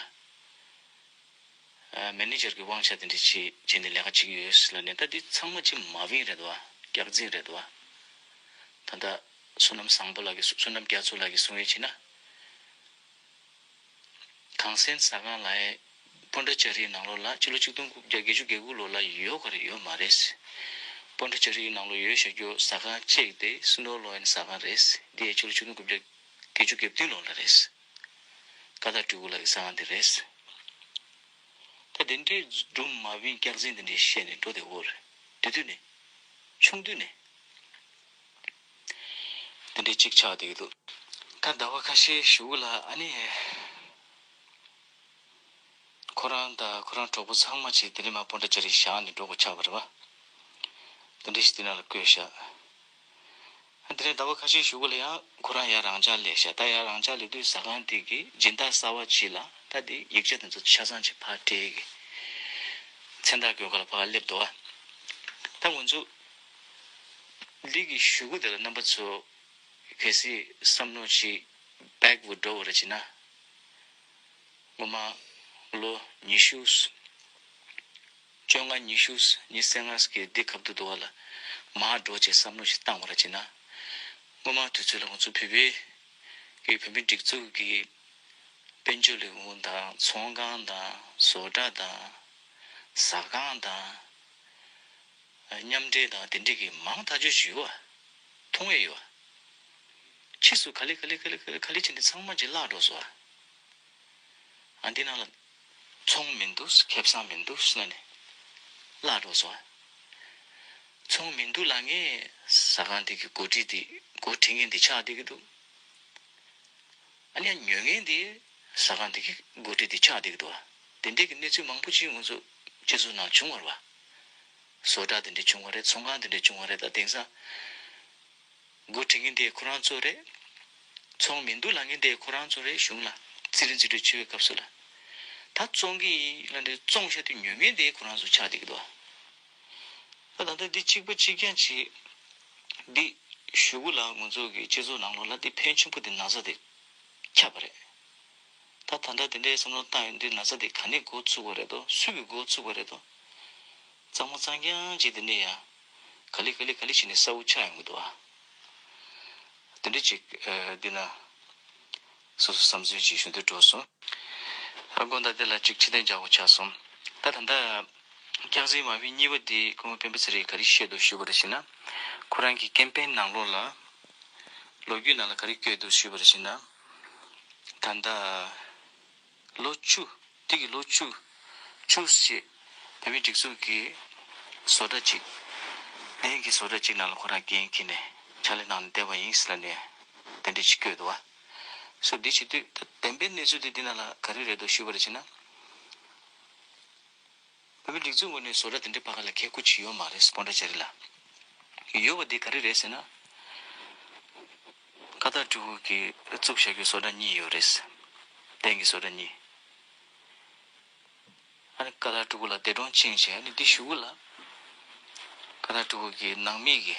ཨ་མེ་ནེ་ཇར་གྱི་དབང་ཆ་དེ་འདྲ་ཅིག་བྱས་ནས་ལས་ཀ་བྱེད་ཀྱི་ཡོད་ཟེར་ལབ་ནས། ད་འདི་ཚང་མ་ཅིག་མ་བིན་རེད་འདུག་བ། སྐྱག་རྫུན་རེད་འདུག་བ། ད་ལྟ་བསོད་ནམས་བཟང་པོ་ལགས་ཀྱིས་བསོད་ནམས་རྒྱ་མཚོ་ལགས་ཀྱིས་གསུང་ཡས་བྱས་ན། གངས་སེང་ཟ་ཁང་ལ་ཡ་སྤོན་ཊ་ལྕགས་རིའི་ནང་ལོགས་ལ་ཕྱི་ལོ་ཆིག་སྟོང་དགུ་བརྒྱ་བརྒྱད་ཅུ་གྱ་དགུ་ལོ་ལ་ཡོད་ག་རེ་ཡོད་མ་རེད། སྤོན་ཊ་ལྕགས་རིའི་ནང་ལོགས་ཡོད་བཞག་རྒྱུ་ཟ་ཁང་གཅིག་དེ་སུན་ཌོ་ལོ་ཡན་ཟ་ཁང་རེད། འདི་ཡ་ཕྱི་ལོ་ཆིག་སྟོང་དགུ་བརྒྱ་བརྒྱད་ཅུ་གྱ་བདུན་ལོ་ལ་རེད། ཀ་དག་སྤྲུལ་སྐུ་ལགས་ཀྱི་ཟ་ཁང་དེ་རེད། ད་དེ་འདྲའི་སྒྲུང་མ་བིན་སྐྱག་རྫུན་དེ་འདྲའི་བཤད་ནས་འགྲོ་བསྡད་ཡོད་རེད། དེ་དུས་ནས། ཆུང་དུས་ནས། དེ་འདྲའི་གཅིག་ཆགས་བསྡད་ཀྱི་འདུག་ད་ཟླ་བ་ཁ་ཤས་གཞུག་གུ་ལ་ཨ་ནི། ཁོ་རང་དང་ཁོ་རང་གྲོགས་པོ་ཚང་མ་ཅིག་དེ་ནས་མར་སྤོན་ཊ་ལྕགས་རི་བཞག་ནས་འགྲོ་དགོས་ཆགས་པ་རེད་བ། དེ་འདྲ་ཞིག་དེ་ནང་ལ་བཀོད་བཞག་དེ་ནས་ཟླ་བ་ཁ་ཤས་གཞུག་གུ་ལ་ཡང་ཁོ་རང་ཡར་རང་འཇགས་སླེབས་ཤག་ད་ཡར་རང་འཇགས་སླེབས་དུས་ཟ་ཁང་དེ་གི་སྦྱིན་བདག་གསར་པ་ཅིག་ལ་ད་དེ་ཡིག་ཆ་དེ་ཚོ་ཆ་ཚང་ཅིག་ཕར་སྤྲད་གི། མཚན་རྟགས་འགོད་ག་ལ་ཕར་སླེབས་འདུག་བ། ད་ང་ཚོ་འདི་གི་གཞུག་གུ་དེ་ལ་རྣམ་པ་ཚོ་གལ་སྲིད་བསམ་བློ་ཅིག་བེག་བུ་འགྲོ་བ་རེད་ཅེ་ན། སྔོན་མ་ལོ་ཉི་ཤུ། བཅོ་ལྔ་ཉི་ཤུ་ཉི་ཤུ་རྩ་ལྔ་གི་འདི་ཁ་ཐུག་ཏུ་བ་ལ་མར་འགྲོ་བྱས་བསམ་བློ་ཞིག་བཏང་བ་ར་བྱས་ན། སྔོན་མ་དུས་ཚོད་ལ་ང་ཚོ་བོད་པའི་གི་བོད་མི་སྒྲིག་འཛུགས་ཀྱི་དཔལ་འབྱོར་ལས་ཁུངས་དང་ཚོང་ཁང་དང་བཟོ་གྲྭ་དང་ཟ་ཁང་དང་མཉམ་འབྲེལ་དང་དེ་འདྲས་ཀྱི་མང་ཐག་ཆོད་ཞིག་ཡོད་བ། མཐོང་ཡས་ཡོད་བ། ཕྱིས་སུ་ག་ལེ་ག་ལེ་ག་ལེ་ག་ལེ་ག་ལེ་བྱས་ནས་ཚང་མ་ཅིག་བརླག་འགྲོ་སོང་བ། ཨ་འདི་ནང་ལ་ཚོང་མི་འདུག་ཁེ་བཟང་མི་འདུག་ཟེར་ནས་བརླག་འགྲོ་སོང་། ཚོང་མི་འདུག་ལབ་མཁན་ཟ་ཁང་དེ་གི་འགོ་ཁྲིད་དེ་འགོ་ཁྲིད་མཁན་དེ་ཆགས་བསྡད་ཀྱི་འདུག་ཨ་ནི་ཡང་ཉོ་མཁན་དེ་ཟ་ཁང་དེ་གི་འགོ་ཁྲིད་དེ་ཆགས་བསྡད་ཀྱི་འདུག་དེ་འདྲས་ཀྱི་གནས་ཚུལ་མང་པོ་ཅིག་ང་ཚོ་སྤྱི་ཚོགས་ནང་བྱུང་བ་རེད་བ། བཟོ་གྲྭ་དེ་འདྲས་བྱུང་བ་རེད། ཚོང་ཁང་དེ་འདྲས་བྱུང་བ་རེད། ད་དེང་སང་། འགོ་ཁྲིད་མཁན་དེ་ཁོ་རང་ཚོ་རེད། ཚོང་མི་འདུག་ལབ་མཁན་དེ་ཁོ་རང་ཚོ་རེད། གཞུང་ལ་རྩིས་རིག་རྩིས་སྤྲོད་བྱེད་པའི་སྐབས་སུ་ལ། ད་བཙོང་གི་ཡིན་ལབ་ནས་བཙོང་བཞག་དུས་ཉོ་མཁན་དེ་ཁོ་རང་ཚོ་ཆགས་བསྡད་ཀྱི་འདུག་ད་ད་ལྟ་འདི་གཅིག་པ་གཅིག་རྐྱང་གཅིག་འདི་གཞུག་གུ་ལ་ང་ཚོ་གི་སྤྱི་ཚོགས་ནང་ལོགས་ལ་འདི་ཕན་ཆེན་པོ་འདི་ན་ཚ་འདི་ཁྱབ་པ་རེད། ད་ད་ལྟ་འདི་འདྲའི་བསམ་བློ་བཏང་ཡོང་དུས་ན་ཚ་འདི་ག་ནས་འགོ་ཚུགས་པ་རེད་དོ། སུ་གིས་འགོ་ཚུགས་པ་རེད་དོ། གཙང་མ་གཙང་རྐྱང་ཅིག་འདི་ནས་ཡང་ག་ལེ་ག་ལེ་ག་ལེ་བྱས་ནས་གསལ་པོ་ཆགས་ཡོང་གི་འདུག་ཨ། དེ་འདྲ་ཅིག་ཨ་འདི་ན་སོ་སོ་བསམ་ཚུལ་ཅིག་ཞུ་འདོད་འགྲོ་སོང་། ཨ་དགོངས་དག་དེ་ལ་ཅིག་ཁྲི་སྟན་རྒྱག་དགོས་ཆགས་སོང་། ད་ད་ལྟ་སྐྱག་རྫུན་མ་བིན་གཉིས་པ་འདི་སྐུ་ངོ་སྤེན་པ་ཚེ་རིང་ག་རེ་བཤད་འདུག་ཞུས་པ་རེད་ཟེར་ན། ཁོ་རང་གི་ཀེམ་པེན་ནང་ལོགས་ལ་ལོ་རྒྱུས་ནང་ལ་ག་རེ་བཀོད་འདུག་ཞུས་པ་རེད་ཟེར་ན། ད་ལྟ་ལོ་བཅུ། དེ་གི་ལོ་བཅུ། བཅུ་ཞེས་བོད་མིའི་སྒྲིག་འཛུགས་ཀྱི་བཟོ་གྲྭ་གཅིག་གདན་གྱི་བཟོ་གྲྭ་གཅིག་ནང་ལ་ཁོ་རང་འགན་འཁྱེར་ནས་ཕྱག་ལས་གནང་ནས་བསྡད་པ་ཡིན་ཟེར་ནས་དེ་འདྲ་ཞིག་བཀོད་འདུག་བ། སོ་འདི་བྱེད་དུས་ད་བདེན་པའི་གནས་ཚུལ་དེ་འདི་ནང་ལ་ག་རེ་རེད་འདུག་ཞུས་པ་རེད་ཅེ་ན། བོད་མིའི་སྒྲིག་འཛུགས་ངོས་ནས་བཟོ་གྲྭ་དེ་འདྲའི་ཕ་ག་ལ་ཁེ་ཁུ་ཅི་ཡོད་མ་རེད། སྤོན་ཊ་ལྕགས་རི་ལ་ཡོད་པ་འདི་ག་རེ་རེད་ཟེར་ན། ཀ་དག་སྤྲུལ་སྐུ་གིས་བཙུགས་བཞག་རྒྱུ་བཟོ་གྲྭ་གཉིས་ཡོད་རེད། གདན་གྱི་བཟོ་གྲྭ་གཉིས། ཨ་ནི་ཀ་དག་སྤྲུལ་སྐུ་ལ་འདས་གྲོངས་ཕྱིན་བྱས་ཨ་ནི་འདི་གཞུག་གུ་ལ་ཀ་དག་སྤྲུལ་སྐུ་གི་ནང་མི་གི་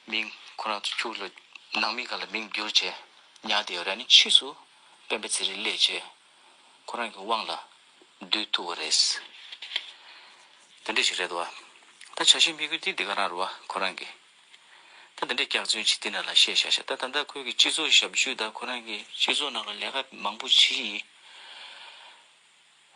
མིང་ཁོ་རང་ཚོ་ཁྱུག་ལ་ནང་མི་ག་ལ་མིང་བསྒྱུར་བྱས་ཉར་བསྡད་ཡོད་རེད། ཨ་ནི་ཕྱིས་སུ་སྤེན་པ་ཚེ་རིང་སླེབས་བྱས་ཁོ་རང་གི་དབང་ལ་བསྡུ་ཐུབ་པ་རེད། དེ་འདྲ་ཞིག་རེད་འདུག་བ། ད་ཆ་ཤས་མི་དགོས་དེ་འདི་ག་རང་རེད་བ་ཁོ་རང་གི། ད་དེ་འདྲའི་སྐྱག་རྫུན་ཅིག་དེ་ནང་ལ་བཤད་བཞག་ཤག་ད་ད་ལྟ་ཁོའི་གི་སྤྱི་ཚོགས་ཞབས་ཞུ་དང་ཁོ་རང་གི་སྤྱི་ཚོགས་ནང་ལ་ལས་ཀ་མང་པོ་བྱེད་ཡིན་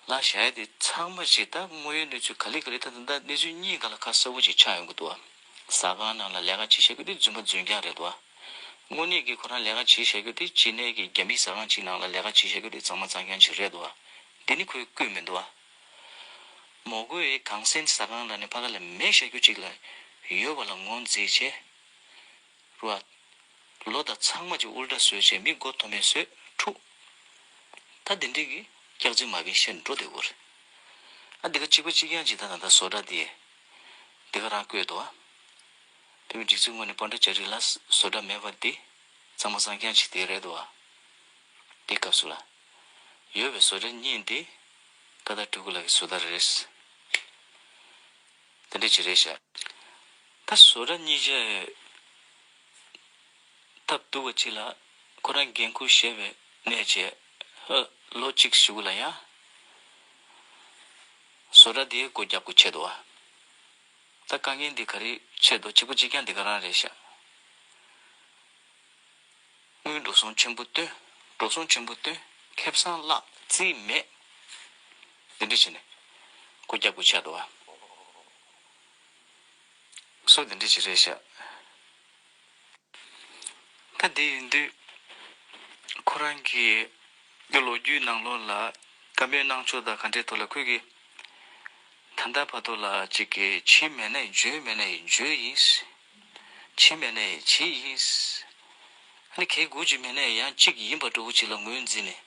ལ་བཞག་ཡ་དེ་ཚང་མ་ཅིག་ད་དངོས་ཡོད་གནས་ཚུལ་ག་ལེ་ག་ལེ་ད་ད་ལྟ་གནས་ཚུལ་གཉིས་སྒང་ལ་ཁ་གསལ་པོ་ཅིག་ཆགས་ཡོང་གི་འདུག་བ། ཟ་ཁང་ནང་ལ་ལས་ཀ་བྱེད་བཞག་རྒྱུ་དེ་རྫུན་མ་རྫུན་རྐྱང་རེད་འདུག་བ། དངོས་གནས་ཀྱི་ཁོ་རང་ལས་ཀ་བྱེད་བཞག་རྒྱུ་དེ་ཅི་ནས་ཀྱི་རྒྱ་མིའི་ཟ་ཁང་ཅིག་ནང་ལ་ལས་ཀ་བྱེད་བཞག་རྒྱུ་དེ་གཙང་མ་གཙང་རྐྱང་ཅིག་རེད་འདུག་བ། འདི་ནི་ཁོས་བཀོད་མི་འདུག་བ། མོ་གོ་ཡི་གངས་སེང་ཟ་ཁང་ལ་ནི་ཕ་ག་ལ་མེད་བཞག་རྒྱུ་ཅིག་ལ་ཡོད་པ་ལ་ངོས་འཛིན་བྱས། རུ་བ། ལོ་དང་ཚང་མ་ཅིག་ཨུལ་ཏྲ་བཟོས་བྱས་མི་མགོ་མཐོ་དམན་བཟོས་འཁྲུག་ད་དེ་འདྲའི་གི་སྐྱག་རྫུན་མ་བིན་བཤད་འགྲོ་བསྡད་ཡོད་རེད། ཨ་འདི་ག་གཅིག་པ་གཅིག་རྐྱང་ཅིག་ད་ད་ད་བཟོ་གྲྭ་དེ་འདི་ག་རང་བཀོད་འདུག་ཨ། བོད་མི་སྒྲིག་འཛུགས་ངོས་ནས་སྤོན་ཊ་ལྕགས་རི་ལ་བཟོ་གྲྭ་མེད་པ་འདི་གཙང་མ་གཙང་རྐྱང་ཅིག་དེ་རེད་འདུག་ཨ། དེ་སྐབས་སུ་ལ་ཡོད་པའི་བཟོ་གྲྭ་གཉིས་འདི་ཀ་དག་སྤྲུལ་སྐུ་ལགས་ཀྱི་བཟོ་ལྟ་རེད། དེ་འདྲ་ཅིག་རེད་ཤག་ད་བཟོ་གྲྭ་གཉིས་ཆ་སྟབས་སྡུག་པ་ཅིག་ལ་ཁོ་རང་འགན་འཁུར་བཞེས་པའི་གནས་བྱས་ལོ་གཅིག་གཞུག་ལ་ཡང་ བཟོ་གྲྭ་འདིའི་སྒོ་རྒྱབ་དགོས་ཆེད་དུ་བ། ད་དཀའ་ངལ་འདི་ག་རེ་ཆེད་དུ་གཅིག་པ་གཅིག་རྐྱང་འདི་ག་རང་རེད་ཤག་དངུལ་འགྲོ་སོང་ཆེན་པོ་བཏོན། འགྲོ་སོང་ཆེན་པོ་བཏོན། ཁེ་བཟང་བརླག་རྩིས་མེད། འདི་འདྲ་བྱས་ནས་སྒོ་རྒྱབ་དགོས་ཆགས་འདུག་བ། སོ་འདི་འདྲ་ཅིག་རེད་ཤག་ད་འདི་ཡིན་དུས་ཁོ་རང་གི་ལོ་རྒྱུས་ནང་ལོགས་ལ་བཀའ་མོལ་གནང་ཕྱོགས་དང་ག་འདྲའི་ཐོག་ལ་ཁོས་ཀྱི་ད་ལྟ་བར་དུ་ལ་ཅིག་གི་བྱེད་མེད་ནའི་བརྗོད་མེད་ནའི་བརྗོད་ཡིན། བྱེད་མེད་ནའི་བྱེད་ཡིན། ཨ་ནི་གལ་དགོས་ཀྱི་མེད་ནའི་ཡང་གཅིག་ཡིན་པ་འདྲ་བོ་ཅིག་ལ་ངོས་འཛིན་ནས།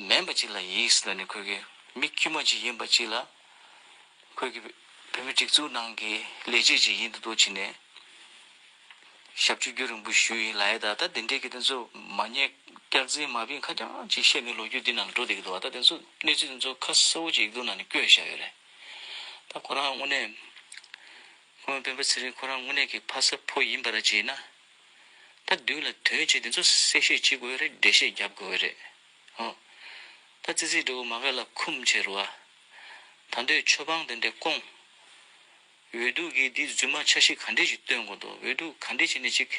མིན་པ་ཅིག་ལ་ཡིན་ཟེར་ནས་ཁོས་ཀྱི་མི་དཀྱུས་མ་ཅིག་ཡིན་པ་ཅིག་ལ། ཁོས་ཀྱི་བོད་མི་སྒྲིག་འཛུགས་ནང་གི་ལས་བྱེད་ཅིག་ཡིན་དུ་འདུག་བྱས་ནས། ཞབས་ཕྱི་རྒྱུན་རིང་པོ་ཞུས་ཡིན་ལབ་ཡ་ད་ད་དེ་འདྲའི་གི་དེ་ཚོ་མ་ཉེས་སྐྱག་རྫུན་མ་བིན་ཁ་རྐྱང་ཅིག་བཤད་ནས་ལོ་རྒྱུས་འདི་ནང་ལ་འགྲོ་བསྡད་ཀྱི་འདུག་ད་དེ་ཚོ་གནས་ཚུལ་དེ་ཚོ་ཁ་གསལ་བོ་ཅིག་ཡིག་ཐོག་ནང་ནས་བཀོད་བཞག་ཡོད་རེད། ད་ཁོ་རང་དངོས་གནས། ཁོང་སྤེན་པ་ཚེ་རིང་ཁོ་རང་དངོས་གནས་ཀྱི་ཕ་ས་ཕོ་ཡིན་པ་ར་བྱས་ན། ད་མདུན་ལ་དོན་བྱེད་དེ་ཚོ་གསལ་བཤད་བྱེད་དགོས་རེད། འགྲེལ་བཤད་རྒྱབ་དགོས་རེད། ཨོ། ད་ཙི་ཙི་འདྲ་བོ་མ་ག་ལ་འཁུམ་བྱས་རུ་བ། ད་འདོད་ཆོས་འབངས་དེ་འདྲས་སྐོང་། འོས་བསྡུ་གི་འདི་རྫུན་མ་འཆར་གཞི་ག་འདྲས་ཞིག་སྟོན་དགོས་འདུག་འོས་བསྡུ་ག་འདྲས་བྱས་ནས་ཅིག་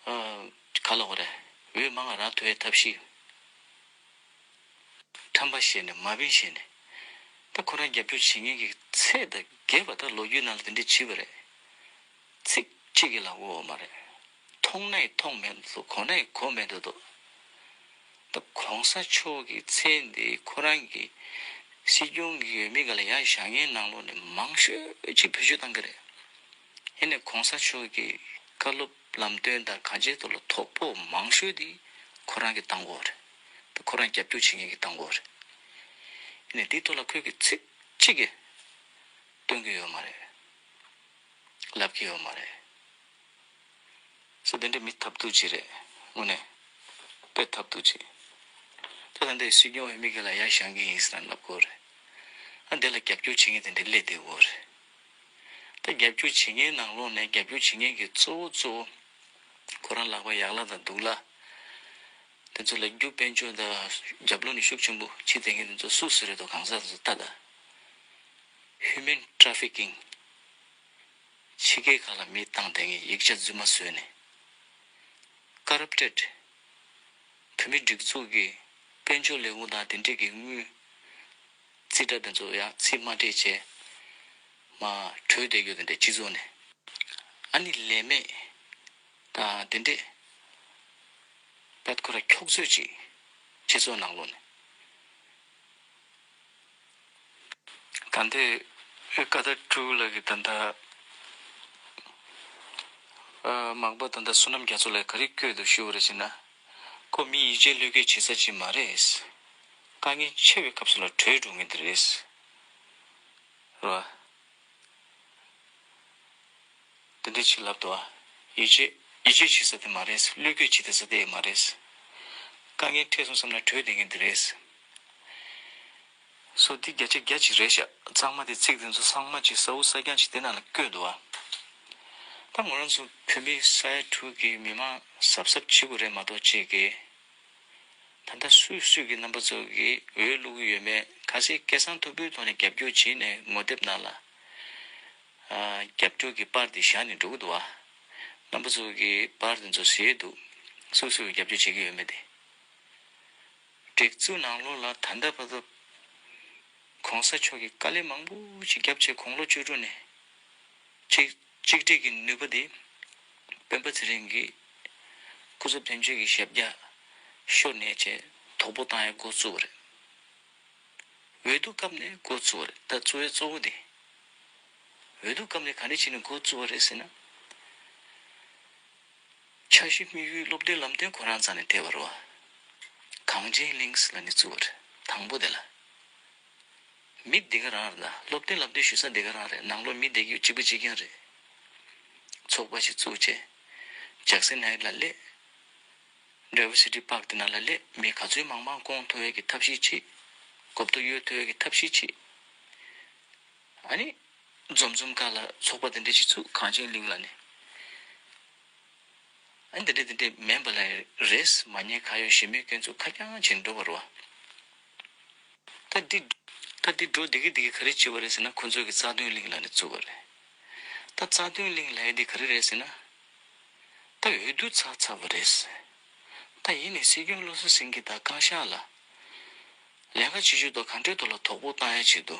ཨ། ག་ལ་འོ་རེད། འོས་མང་ང་རག་ཐུབ་པའི་ཐབས་ཤེས། ཁྲམ་པ་བྱས་ནས་མ་བིན་བྱས་ནས། ད་ཁོ་རང་རྒྱབ་སྐྱོར་བྱེད་མཁན་གྱི་ཚད་དང་རྒྱས་པ་ད་ལོ་རྒྱུས་ནང་ལ་དེ་འདྲས་བྱས་པ་རེད། ཚིག་གཅིག་གི་ལ་གོ་བ་མ་རེད། མཐོང་ན་ཡི་མཐོང་མེད་འདུག་གོ་ན་ཡི་གོ་མེད་འདུག་ད་གོང་ས་མཆོག་གི་མཚན་འདི་ཁོ་རང་གི་སྲིད་སྐྱོང་གི་འོས་མི་སྒང་ལ་ཡར་བཞེངས་མཁན་ནང་ལོགས་ནས་མང་ཤོས་ཅིག་བེད་སྤྱོད་བཏང་གི་རེད། ཡིན་ནའི་གོང་ས་མཆོག་གི་བཀའ་སློབ་ལམ་སྟོན་དང་གང་ཅིའི་ཐོག་ལ་དོ་ཕོག་མང་ཤོས་དེ་ཁོ་རང་གིས་བཏང་གི་ཡོད་རེད། ཁོ་རང་རྒྱབ་སྐྱོར་བྱེད་མཁན་གྱིས་བཏང་གི་ཡོད་རེད། ཡིན་ནའི་དེའི་ཐོག་ལ་ཁོས་ཀྱི་ཚིག་གཅིག་གིས་སྟོན་གྱི་ཡོད་མ་རེད། ལབ་ཀྱི་ཡོད་མ་རེད། སོ་དེ་འདྲའི་མི་ཐབས་སྡུག་ཅིག་རེད། དངོས་གནས་དཔེ་ཐབས་སྡུག་ཅིག་ད་ད་འདི་སྲིད་སྐྱོང་འོས་མི་སྒང་ལ་ཡར་བཞེངས་ཀྱི་ཡིན་ཟེར་ན་ལབ་ཀྱི་ཡོད་རེད། ཨ་འདི་ལ་རྒྱབ་སྐྱོར་བྱེད་མཁན་དེ་འདྲ་སླེབས་བསྡད་ཀྱི་ཡོད་རེད། ད་རྒྱབ་སྐྱོར་བྱེད་མཁན་ནང་ལོགས་ནས་རྒྱབ་སྐྱོར་བྱེད་མཁན་གྱི་གཙོ་བོ་གཙོ་བོ། ཁོ་རང་ལག་པ་ཡག་ལ་དང་སྡུག་ལ། དེ་ཚོ་ལ་རྒྱུ་དཔལ་འབྱོར་དང་རྒྱབ་ལོགས་ནས་ཤུགས་ཆེན་པོ་བྱེད་བསྡད་མཁན་དེ་ཚོ་སུ་སུ་རེད་དོ། གང་ཟག་དེ་ཚོ་ལྟ་ད། Human trafficking། ཕྱི་རྒྱལ་ཁག་ལ་མི་བཏང་བསྡད་མཁན། ཡིག་ཆ་རྫུན་མ་བཟོས་ནས། Corrupted། བོད་མི་སྒྲིག་འཛུགས་ཀྱི་དཔལ་འབྱོར་ལས་ཁུངས་དང་དེ་འདྲས་ཀྱི་དངུལ་རྩིས་ཁྲ་དེ་ཚོ་ཡང་རྩིས་མ་སྤྲད་བྱས་མར་བྲོས་བསྡད་རྒྱུ་དེ་འདྲ་སྤྱི་ཚོགས་ནས། ཨ་ནི་ལས་མེད་དང་དེ་འདྲས་པད་ཁོ་ར་འཁྱོག་ཚོད་ཅིག་སྤྱི་ཚོགས་ནང་ལོགས་ནས། ད་ལྟའི་ཀ་ད་ཀྲུའུ་ལགས་ཀྱིས་ད་ལྟ་ཨ་མག་པ་ད་ལྟ་བསོད་ནམས་རྒྱ་མཚོ་ལགས་ག་རེ་བསྐྱོད་འདུག་ཞུ་བ་རེད་ཟེར་ན། ཁོ་མི་ཡིད་ཆེས་བློས་འགེལ་བྱེད་ས་ཅིག་མ་རེད། དཀའ་ངལ་ཆེ་བའི་སྐབས་སུ་ལ་བྲོས་འགྲོ་མཁན་དེ་རེད། རེད་བ། དེ་འདྲ་ཅིག་ལབ་འདུག་ཨ། ཡིད་ཆེས་ཡིད་ཆེས་བྱེད་ས་དེ་མ་རེད། བློས་འགེལ་བྱེད་ས་དེ་མ་རེད། དཀའ་ངལ་འཕྲད་སོང་བསམ་ན་བྲོས་བསྡད་མཁན་དེ་རེད། སོ་འདི་བརྒྱ་ཆ་བརྒྱ་ཅིག་རེད་ཤག་གཙང་མ་དེ་ཚིག་དེ་ཚོ་གཙང་མ་ཅིག་གསལ་བོ་གསལ་རྐྱང་ཅིག་དེ་ནང་ལ་བཀོད་འདུག་ཨ། ད་ང་རང་ཚོ་བོད་མི་ས་ཡ་དྲུག་གི་མི་མང་གཟབ་གཟབ་བྱེད་དགོས་རེད་མ་གཏོགས་ཅིག་གི། ད་ལྟ་སུས་སུས་ཀྱིས་རྣམ་པ་ཚོ་གིས་འོས་བླུག་གི་ཡོད་མེད། གལ་སྲིད་སྐད་གསང་མཐོ་པོའི་ཐོག་ནས་རྒྱབ་སྐྱོར་བྱས་ནས་ངོ་དེབ་ནང་ལ་ཨ་རྒྱབ་སྐྱོར་གྱི་པར་དེ་བཞག་ནས་འགྲོ་གི་འདུག་བ། རྣམ་པ་ཚོ་གིས་པར་དེ་ཚོ་གཟིགས་འདུག་སུ་སུས་རྒྱབ་སྐྱོར་བྱེད་ཀྱི་ཡོད་མེད་དེ། སྒྲིག་འཛུགས་ནང་ལོགས་ལ་ད་ལྟ་བར་དུ་གོང་ས་མཆོག་གིས་དཀའ་ལས་མང་པོ་ཞིག་བརྒྱབ་བྱས་དགུང་ལོ་བཅུ་དྲུག་ནས་གཅིག་གཅིག་སྒྲིལ་གྱི་ནུས་པ་དེ་སྤེན་པ་ཚེ་རིང་གི་སྐུ་ཚབ་དོན་གཅོད་ཀྱི་ཞབས་རྒྱ་ཤོར་ནས་བྱས་དོག་པོ་བཏང་ཡ་འགོ་བཙུགས་པ་རེད། འོས་བསྡུ་སྐབས་ནས་འགོ་བཙུགས་པ་རེད། ད་གཙོ་བོའི་གཙོ་བོ་དེ། འོས་བསྡུ་སྐབས་ནས་ག་འདྲ་བྱས་ནས་འགོ་བཙུགས་པ་རེད་ཟེར་ན། འཆར་གཞི་དམིགས་ཡུལ་སློབ་སྟོན་ལམ་སྟོན་ཁོ་རང་རྩ་ནས་བལྟས་པ་རེད་བ། གངས་ཅན་གླིང་ལ་ནི་བཙུགས་པ་རེད། དང་པོ་དེ་ལ། མི་འདི་ག་རང་རེད་ད། སློབ་སྟོན་ལམ་སྟོན་ཞུ་ས་འདི་ག་རང་རེད། ནང་ལོགས་མི་བསྡད་རྒྱུ་གཅིག་པ་གཅིག་རྐྱང་རེད། ཚོགས་པ་ཞིག་བཙུགས་བྱས། ཇག་སན་ནའི་ལ་སླེབས། Diversity Park དེ་ནང་ལ་སླེབས། མི་ག་ཚོད་མང་མང་བསྐོང་ཐུབ་ཡས་ཀྱི་ཐབས་ཤེས་བྱེད། གོ་བརྡ་གཡོལ་ཐུབ་ཡས་ཀྱི་ཐབས་ཤེས་བྱེད། ཨ་ནི། འཛོམས་འཛོམས་ཁ་ལ་ཚོགས་པ་དེ་འདྲ་ཞིག་བཙུགས། གངས་ཅན་གླིང་ལ་ནི། ཨ་ནི་དེ་འདྲ་དེ་འདྲ་མིན་པ་ལ་རེས་མ་ཉེས་ཁ་གཡོག་གཞི་མེད་སྐྱོན་འཛུགས་ཁ་རྐྱང་བྱེད་འགྲོ་བ་རེད་བ། ད་འདི། ད་ ད་འདི་འགྲོ་བདེ་གི་བདེ་གི་ག་རེ་བྱེད་པ་རེད་ཟེར་ན། ཁོ་ཚོ་གི་རྩ་དོན་གླིང་ལབ་ནས་བཙུགས་པ་རེད། ད་རྩ་དོན་གླིང་ལབ་ཡ་འདི་ག་རེ་རེད་ཟེར་ན། ད་འོས་བསྡུ་ཚར་ཚར་བ་རེད། ད་ཡིན་ནའི་སྲིད་སྐྱོང་བློ་བཟང་སེང་གེ་དང་བཀའ་ཤག་ལ་ལས་ཀ་བྱེད་ཕྱོགས་དང་ག་འདྲའི་ཐོག་ལ་དོགས་པ་བཏང་ཡ་ཆེད་དུ།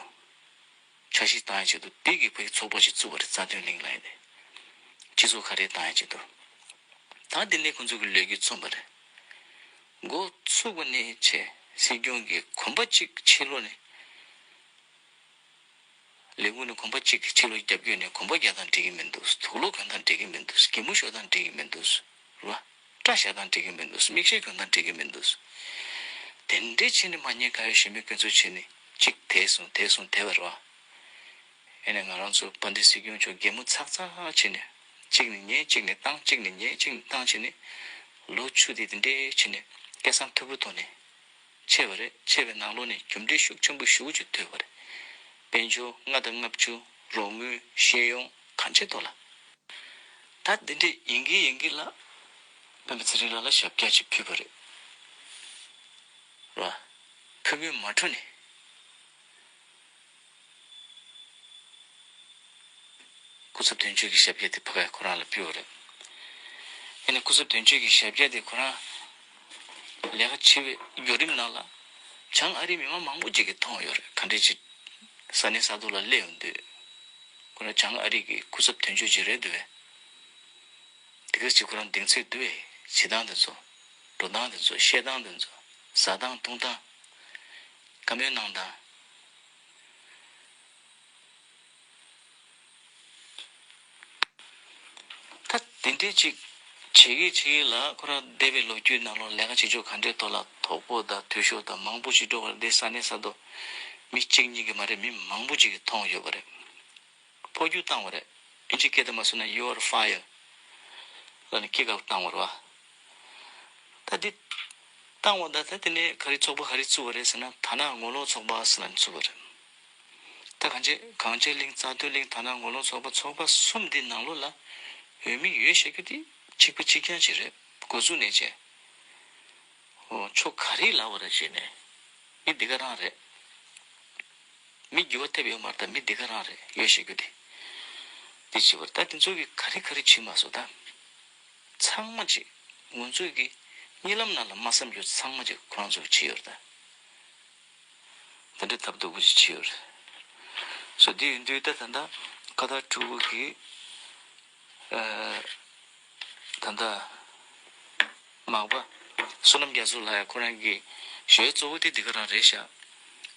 འཆར་གཞི་བཏང་ཡ་ཆེད་དུ་དེ་གི་ཕ་གི་ཚོགས་པ་ཞིག་བཙུགས་པ་རེད། རྩ་དོན་གླིང་ལབ་ཡ་དེ། སྤྱི་ཚོགས་ག་རེ་བཏང་ཡ་ཆེད་དུ། ད་དེ་ནས་ཁོང་ཚོ་གི་ལས་འགུལ་མཚོན་པ་རེད། འགོ་ཚུགས་པ་ནས་བྱས་སྲིད་སྐྱོང་གིས་གོམ་པ་གཅིག་ཕྱི་ལོགས་ནས། ལས་ཁུངས་ནས་གོམ་པ་གཅིག་ཕྱི་ལོགས་རྒྱབ་སྐྱོར་ནས་གོམ་པ་རྒྱག་སྟངས་འགྲིག་གི་མི་འདུག་དུག་ལོག་གོན་སྟངས་འགྲིག་གི་མི་འདུག་གད་མོ་ཤོར་སྟངས་འགྲིག་གི་མི་འདུག་རེད་བ། སྐྲ་བཞར་སྟངས་འགྲིག་གི་མི་འདུག་མིག་ཤེལ་གྱོན་སྟངས་འགྲིག་གི་མི་འདུག་དེ་འདྲའི་ཕྱིན་ནས་མ་ཉེས་ཁ་ཡོད་གཞན་པའི་སྐྱོན་འཛུགས་བྱས་ནས་གཅིག་དེད་སོང་དེད་སོང་དེད་པ་རེད་བ། ཨེ་ནས་ང་རང་ཚོ་དཔལ་ལྡན་སྲིད་སྐྱོང་མཆོག་གད་མོ་ཚག་ཚག་བྱས་ནས་གཅིག་ནས་ཉན་གཅིག་ནས་བཏང་གཅིག་ནས་ཉན་གཅིག་ནས་བཏང་བྱས་ནས་ལོ་བཅུ་དེ་དེ་འདྲའི་ཕྱིན་ནས་སྐད་གསང་མཐོ་པོའི་ཐོག་ནས་ཆེ་བ་རེད། ཆེ་བའི་ནང་ལོགས་ནས་རྒྱུ་འབྲས་ཤུགས་ཆེན་པོ་ཞེ་པོ་ཅིག་ཐོན་པ་རེད། དཔལ་འབྱོར་ལྔ་དང་ལྔ་བཅུ་རོགས་དངུལ་ཤེས་ཡོན་གང་ཅིའི་ཐོག་ལ། ད་འདི་འདྲས་ཡིན་གྱི་ཡིན་གྱི་ལ། སྤེན་པ་ཚེ་རིང་ལགས་ལ་ཞབས་བཀྱག་ཅིག་ཕུལ་བ་རེད། ར། ཕུལ་མུས་མ་འཕྲོ་ནས། སྐུ་ཚབ་དོན་གཅོད་ཀྱི་ཞབས་བཀྱག་དེ་ཕ་གིར་ཁོ་རང་ལ་ཕུལ་བ་རེད། ཡིན་ནའི་སྐུ་ཚབ་དོན་གཅོད་ཀྱི་ཞབས་བཀྱག་དེ་ཁོ་རང་ལས་ཀ་བྱེད་པའི་བརྒྱུད་རིམ་ནང་ལ། བྱང་ཨ་རིའི་མི་མང་མང་པོ་ཅིག་གིས་མཐོང་ཡོད་རེད། ག་འདྲས་ཅིག་ས་གནས་ས་ཐོག་ལ་སླེབས་ཡོང་དུས། ཁོ་རང་བྱང་ཨ་རི་གི་སྐུ་ཚབ་དོན་གཅོད་ཅིག་རེད་འདུག་པས། དེ་ག་ཅིག་ཁོ་རང་གདེང་ཚོད་འདུག་པས། བྱེད་སྟངས་དེ་ཚོ། འགྲོ་སྟངས་དེ་ཚོ། བཤད་སྟངས་དེ་ཚོ། ཟ་སྟངས་འཐུང་སྟངས། བཀའ་མོལ་གནང་སྟངས། ད་དེ་འདྲའི་ཅིག་བྱེད་ཀྱི་བྱེད་ཀྱི་ལ། ཁོ་རང་འདས་པའི་ལོ་རྒྱུས་ནང་ལོགས་ལས་ཀ་བྱེད་ཕྱོགས་ག་འདྲའི་ཐོག་ལ་དོགས་པ་དང་འཐུས་ཤོར་དང་མང་པོ་ཞིག་འགྲོ་བ་རེད། འདི་ས་གནས་ས་ཐོག་མི་གཅིག་གཉིས་ཀྱིས་མ་རེད། མི་མང་པོ་ཅིག་གིས་མཐོང་ཡོད་པ་རེད། འཕོ་འགྱུར་བཏང་བ་རེད། ཨིན་ཇི་སྐད་དུ་མ་སོང་ན། You are fired ལབ་ནས་ཀིག་ཨའུཊ་བཏང་བ་རེད་བ། ད་འདི་བཏང་བ་ད་ད་དེ་ནས་ག་རེ་ཚོགས་པ་ག་རེ་བཙུགས་པ་རེད་ཟེར་ན། དར་ནག་ངོ་ལོག་ཚོགས་པ་ཟེར་ནས་བཙུགས་པ་རེད། ད་གངས་ཅན་གངས་ཅན་གླིང་། རྩ་དོན་གླིང་། དར་ནག་ངོ་ལོག་ཚོགས་པ། ཚོགས་པ་གསུམ་འདི་ནང་ལོགས་ལ་འོས་མི་ཡོད་བཤད་རྒྱུ་དེ་གཅིག་པ་གཅིག་རྐྱང་ཅིག་རེད། འགོ་བཙུགས་ནས་བྱས། འོ། ཕྱོགས་ག་རེ་ལབ་པ་རེད་བྱས་ནས། མི་འདི་ག་རང་རེད། མི་འགྱུར་བ་ཐེབས་ཡོད་མ་རེད། ད་མི་འདི་ག་རང་རེད། ཡོད་བཤད་རྒྱུ་དེ། འདི་བྱེད་པར་ད་དེ་ཚོ་གིས་ག་རེ་ག་རེ་བྱེད་མ་སོང་ད། ཚང་མ་ཅིག་ང་ཚོ་གི་གཉིད་ལམ་ནང་ལ་མ་བསམ་རྒྱུ་ཚང་མ་ཅིག་ཁོ་རང་ཚོ་བྱེད་ཡོད་རེད་ད། དེ་འདྲའི་ཐབས་སྡུག་པོ་ཅིག་བྱེད་ཡོད་རེད། སོ་དེ་ཡིན་དུས་ད་ད་ལྟ་ཁ་བཏགས་ཕྲུ་གུ་གི། ཨ། ད་ལྟ་མག་པ་བསོད་ནམས་རྒྱ་མཚོ་ལགས་ཡ་ཁོ་རང་གི་ཞུ་ཡས་གཙོ་བོ་དེ་འདི་ག་རང་རེད་ཤག་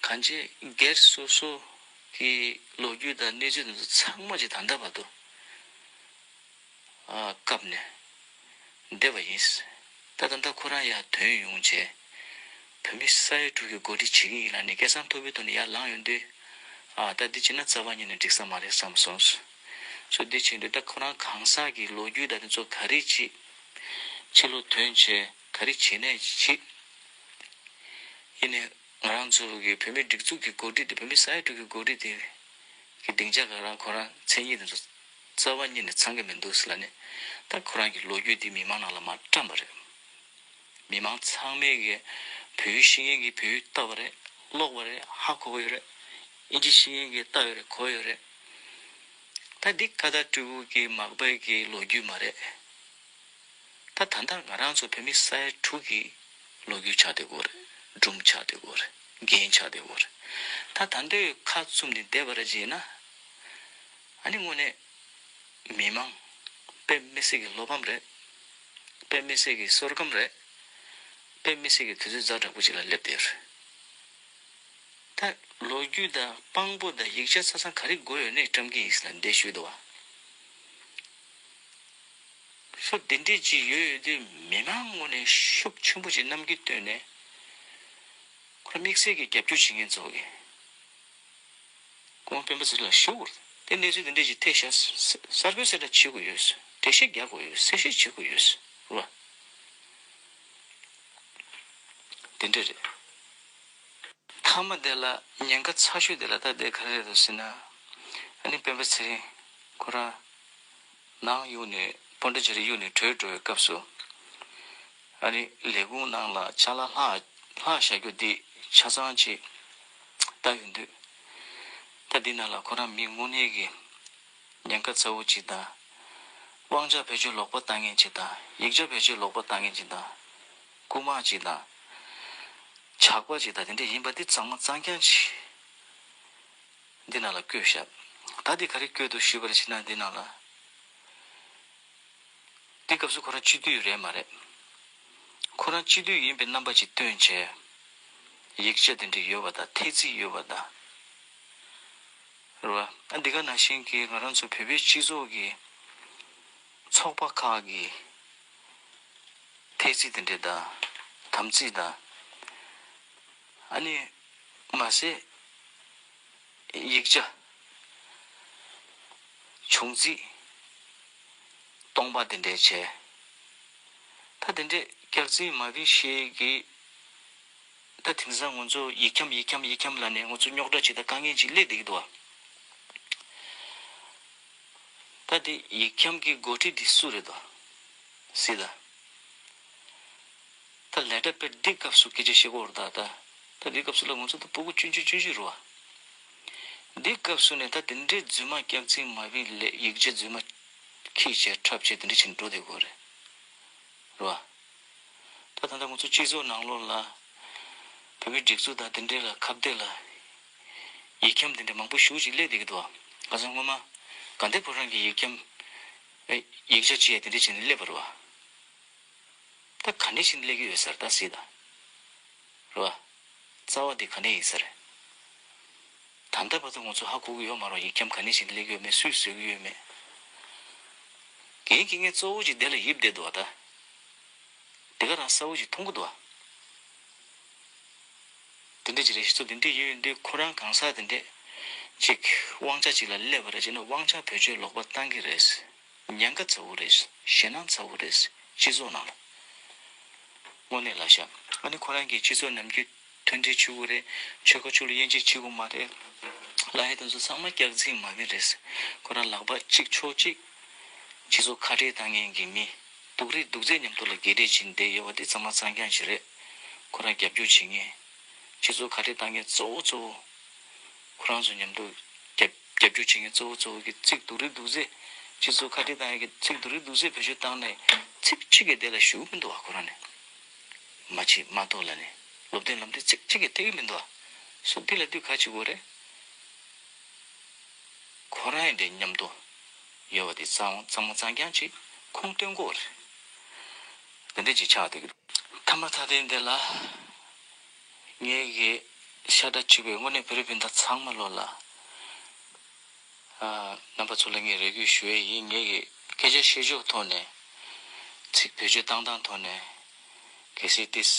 གང་ཅི་སྒེར་སོ་སོ་གི་ལོ་རྒྱུས་དང་གནས་ཚུལ་དེ་ཚོ་ཚང་མ་ཅིག་ད་ལྟ་བར་དུ། ཨ། བཀབ་ནས་བསྡད་པ་ཡིན། ད་ད་ལྟ་ཁོ་རང་ཡར་ཐོན་ཡོང་བྱས། བོད་མི་ས་ཡ་དྲུག་གི་འགོ་ཁྲིད་བྱེད་ཀྱི་ཡིན་ལབ་ནས་སྐད་གསང་མཐོ་པོའི་ཐོག་ནས་ཡར་ལངས་ཡོང་དུས། ཨ། ད་འདི་བྱས་ན་རྩ་བ་ཉིད་ནས་འགྲིག་ས་མ་རེད་བསམ་སོང་། སོ་འདི་བྱས་དུས་ད་ཁོ་རང་གང་ཟག་གི་ལོ་རྒྱུས་དང་དེ་ཚོ་ག་རེ་བྱེད། ཕྱི་ལོགས་ཐོན་བྱས་ག་རེ་བྱེད་ནས་བྱེད། ཡིན་ནའི་ང་རང་ཚོ་གི་བོད་མིའི་སྒྲིག་འཛུགས་ཀྱི་འགོ་ཁྲིད་དེ། བོད་མི་ས་ཡ་དྲུག་གི་འགོ་ཁྲིད་དེ་གི་སྡིངས་ཆ་ག་རང་ཁོ་རང་མཚན་ཉིད་དེ་ཚོ་རྩ་བ་ཉིད་ནས་ཚང་གི་མི་འདུག་ཟེར་ལབ་ནས། ད་ཁོ་རང་གི་ལོ་རྒྱུས་དེ་མི་མང་ནང་ལ་མར་བཀྲམ་པ་རེད། མི་མང་ཚང་མས་གི་བོད་ཡིག་ཤེས་མཁན་གྱིས་བོད་ཡིག་ལྟ་བ་རེད། ཀློག་པ་རེད། ཧ་གོ་གི་ཡོད་རེད། ཨིན་ཇི་ཤེས་མཁན་གྱིས་ལྟ་ཡོད་རེད། གོ་ཡོད་རེད། ད་འདི་ཁ་བཏགས་ཕྲུ་གུ་གི་མག་པའི་གི་ལོ་རྒྱུས་མ་རེད། ད་ད་ལྟ་ང་རང་ཚོ་བོད་མི་ས་ཡ་དྲུག་གི་ལོ་རྒྱུས་ཆགས་བསྡད་ཡོད་རེད། སྒྲུང་ཆགས་བསྡད་ཡོད་རེད། འགན་ཆགས་བསྡད་ཡོད་རེད། ད་ད་འདོད་ཁ་བཙུམ་ནས་བསྡད་པ་རེད་བྱས་ན། ཨ་ནི་དངོས་གནས་མི་མང་དཔེ་མི་སྲིད་ཀྱི་བློ་ཕམ་རེད། དཔེ་མི་སྲིད་ཀྱི་བསོད་སྐམ་རེད། དཔེ་མི་སྲིད་ཀྱི་དུས་ཚོད་ཛ་དྲག་པོ་ཅིག་ལ་སླེབས་བསྡད་ཡོད་རེད། ད་ལོ་རྒྱུས་དང་དཔང་པོ་དང་ཡིག་ཆ་ཆ་ཚང་ག་རེ་དགོས་ཡོད་ནས་བཀྲམ་གྱི་ཡིན་ཟེར་ན་འདི་ཞུས་འདུག་བ། སོ་འདི་འདྲས་ཅིག་ཡོད་ཡོད་དུས་མི་མང་ངོས་ནས་ཤུགས་ཆེན་པོ་ཅིག་གནམ་གྱི་སྟོད་ནས་ཁོ་ར་དམིགས་བསལ་གྱི་རྒྱབ་སྐྱོར་བྱེད་མཁན་ཚོ་གི། སྐུ་ངོ་སྤེན་པ་ཚེ་རིང་ལགས་ཞུ་དགོས་རེད། དེ་གནས་ཚུལ་དེ་འདྲས་ཅིག་ཐེབས་ཤག་གསར་འགོད་གསལ་བསྒྲགས་བྱེད་དགོས་ཡོད། འགྲེལ་བཤད་རྒྱག་དགོས་ཡོད། གསལ་བཤད་བྱེད་དགོས་ཡོད་རེད་བ། དེ་འདྲས་རེད། མཐའ་མ་དེ་ལ་ཉེན་ཁ་ཚ་ཤོས་དེ་ལ་ད་དེ་ག་རེ་རེད་འདུག་ཟེར་ན། ཨ་ནི་སྤེན་པ་ཚེ་རིང་ཁོ་རང་ནང་གཡུག་ནས། པོན་ཊ་ཇེ་རི་གཡུག་ནས་བྲོས་འགྲོ་བའི་སྐབས་སུ། ཨ་ནི་ལས་ཁུངས་ནང་ལ་ཅ་ལག་ལྷག་ལྷག་བཞག་རྒྱུ་འདི་ཆ་ཚང་ཅིག་ལྟ་ཡོང་དུས། ད་འདི་ནང་ལ་ཁོ་རང་མི་དངོས་གནས་ཀྱི་ཉེན་ཁ་ཚ་བོ་ཅིག་དང་། དབང་ཆ་བེད་སྤྱོད་ལོག་པ་བཏང་མཁན་ཅིག་དང་། ཡིག་ཆ་བེད་སྤྱོད་ལོག་པ་བཏང་མཁན་ཅིག་དང་། རྐུ་མ་ཅིག་དང་། ཇག་པ་ཅིག་དང་། དེ་འདྲ་ཡིན་པ་འདི་གཙང་མ་གཙང་རྐྱང་ཅིག་འདི་ནང་ལ་བཀོད་བཞག་ད་འདི་ག་རེ་བཀོད་འདུག་ཞུས་པར་ཕྱིན་ན། འདི་ནང་ལ། དེ་སྐབས་སུ་ཁོ་རང་སྤྱི་འཐུས་རེད་མ་རེད། ཁོ་རང་སྤྱི་འཐུས་ཡིན་པའི་རྣམ་པ་ཅིག་སྟོན་བྱས། ཡིག་ཆ་དེ་འདྲ་ཡོད་པ་དང་། ཐེལ་ཙེ་ཡོད་པ་དང་། རེད་བ། ཨ་འདི་ག་ནང་བཞིན་གྱི་ང་རང་ཚོ་བོད་པའི་སྤྱི་ཚོགས་ཀྱི་ཚོགས་པ་ཁག་གི་ཐེལ་ཙེ་དེ་འདྲ་དང་། དམ་ཚིག་དང་། ཨ་ནི་མ་ཟད་ཡིག་ཆ། བྱུང་རྩིས། སྟོང་པ་དེ་འདྲས་བྱས། ད་དེ་འདྲས་སྐྱག་རྫུན་མ་བིན་ཤེས་ཀྱི། ད་དེང་སང་ང་ཚོ་ཡིག་འཁྱམ་ཡིག་འཁྱམ་ཡིག་འཁྱམ་ལབ་ནས་ང་ཚོ་རྙོག་དྲ་ཅིག་དང་དཀའ་ངལ་ཅིག་སླེབས་བསྡད་ཀྱི་འདུག་བ། ད་དེ་ཡིག་འཁྱམ་གྱི་འགོ་ཁྲིད་འདི་སུ་རེད་དོ། སྲིད་ད། ད་ལས་གྲྭ་པའི་འདི་སྐབས་སུ་སྐད་ཆ་བཤད་ཀྱི་ཡོད་རེད་ད། ད་ད་འདི་སྐབས་སུ་ལ་ང་ཚོ་ད་ཕྲུ་གུ་ཆུང་ཆུང་ཆུང་ཆུང་རེད་བ། འདི་སྐབས་སུ་ནས་ད་དེ་འདྲའི་རྫུན་མ་སྐྱག་རྫུན་མ་བིན་ལས་ཡིག་ཆ་རྫུན་མ་ཁྱི་བྱས་འཁྲབ་བྱས་དེ་འདྲ་བྱས་ནས་འགྲོ་བསྡད་ཀྱི་ཡོད་རེད། རེད་བ། ད་ད་ལྟ་ང་ཚོ་སྤྱི་ཚོགས་ནང་ལོགས་ལ་བོད་མིའི་སྒྲིག་འཛུགས་དང་དེ་འདྲའི་ལ་ཁ་གཏད་ལ་ཡིག་འཁྱམ་དེ་འདྲ་མང་པོ་ཞེ་པོ་ཅིག་སླེབས་བསྡད་ཀྱི་འདུག་བ། ཁ་སང་སྔོན་མ་དགའ་ལྡན་ཕོ་བྲང་གི་ཡིག་འཁྱམ་ཡིག་ཆ་ཅིག་ཡ་དེ་འདྲ་བྱས་ནས་སླེབས་པ་རེད་བ། ད་ག་འདྲ་བྱས་ནས་སླེབས་ཀྱི་ཡོད་ས་རེད་ད། སྲིད་ད། རེད་བ། རྩ་བ་དེ་ག་འདྲ་ཡིན་ས་རེད། ད་ལྟ་བར་དུ་ང་ཚོ་ཧ་གོ་གི་ཡོད་མ་རེད། ཡིག་འཁྱམ་ག་འདྲ་བྱས་ནས་སླེབས་ཀྱི་ཡོད་མེད། སུས་བཟོས་ཀྱི་ཡོད་མེད། རྒན་རྒན་གྱིས་གཙོ་བོ་ཅིག་དེ་ལ་ཡིབ་བསྡད་འདུག་བ་ད། དེ་ག་རང་གསལ་བོ་ཅིག་མཐོང་གི་འདུག་བ། དེ་འདྲ་ཅིག་རེད། ཤི་ཚོ་དེ་འདྲ་ཡོད་ཡོད་འདི་ཁོ་རང་གང་ཟག་དེ་འདྲས་ཅིག་དབང་ཆ་ཅིག་ལ་སླེབས་པ་རེད་ཅེ་ན། དབང་ཆ་བེད་སྤྱོད་ལོག་པ་བཏང་གི་རེད། ཉེན་ཁ་ཚ་བོ་རེད། ཞེད་སྣང་ཚ་བོ་རེད། སྤྱི་ཚོགས་ནང་ལ། དངོས་གནས་ལ་བཤད། ཨ་ནི་ཁོ་རང་གིས་སྤྱི་ཚོགས་ནམ་རྒྱུན་མཐུན་སྒྲིལ་བྱེད་དགོས་རེད། ཆོལ་ཁ་ཆོས་ལུགས་དབྱེ་འབྱེད་བྱེད་དགོས་མ་རེད། ལབ་ཡ་དེ་ཚོ་ཚང་མ་སྐྱག་རྫུན་མ་བིན་རེད། ཁོ་རང་ལག་པ་གཅིག་ཕྱོགས་གཅིག་སྤྱི་ཚོགས་ཁ་བྲལ་བཏང་མཁན་གྱི་མི། སྡུག་རུས་སྡུག་ཚད་མཉམ་དུ་ལ་རྒྱས་སྤྲོས་བྱེད་བསྡད་ཡོད་པ་དེ་གཙང་མ་གཙང་རྐྱང་ཞིག་རེད། ཁོ་རང་རྒྱབ་སྐྱོར་བྱེད་མཁན། སྤྱི་ཚོགས་ཁ་བྲལ་བཏང་མཁན་གཙོ་བོ་གཙོ་བོ། ཁོ་རང་ཚོ་མཉམ་དུ་རྒྱབ་རྒྱབ་སྐྱོར་བྱེད་མཁན་གཙོ་བོ་གཙོ་བོ་གི་ཚིག་སྡུག་རུས་སྡུག་ཚད། སྤྱི་ཚོགས་ཁ་བྲལ་བཏང་ཡས་ཀྱི་ཚིག་སྡུག་རུས་སྡུག་ཚད་བེད་སྤྱོད་བཏང་ནས་ཚིག་གཅིག་གི་དེ་ལ་ཞུ་གི་མི་འདུག་བ། ཁོ་རང་ནས་མ་བྱེད་མ་གཏོགས་ལབ་ནས་སློབ་སྟོན་ལམ་སྟོན་ཚིག་གཅིག་གི་ཐེག་གི་མི་འདུག་བ། སོ་འདི་ལ་དུས་ག་བྱེད་དགོས་རེད། ཁོ་རང་ཡི་འདྲའི་མཉམ་དུ་ཡོད་པ་དེ་གཙང་གཙང་མ་གཙང་རྐྱང་ཅིག་ཁུངས་སྟོན་དགོས་རེད། དེ་འདྲ་ཅིག་ཆགས་བསྡད་ཀྱི་འདུག་ཐ་མ་ཐ་དད་འདི་ལ་ངེད་ཀྱི་ཤ་ཁྲག་གཅིག་པའི་དངོས་གནས་བོད་རིགས་སྤུན་ཟླ་ཚང་མ་ལོ་ལ། ཨ། རྣམ་པ་ཚོ་ལ་ངས་རེ་སྐུལ་ཞུ་ཡས་ཡིན། ངེད་ཀྱི་སྐད་ཆ་བཤད་ཕྱོགས་ཐོག་ནས། ཚིག་བེད་སྤྱོད་བཏང་སྟངས་ཐོག་ནས། གལ་སྲིད་ཏིས།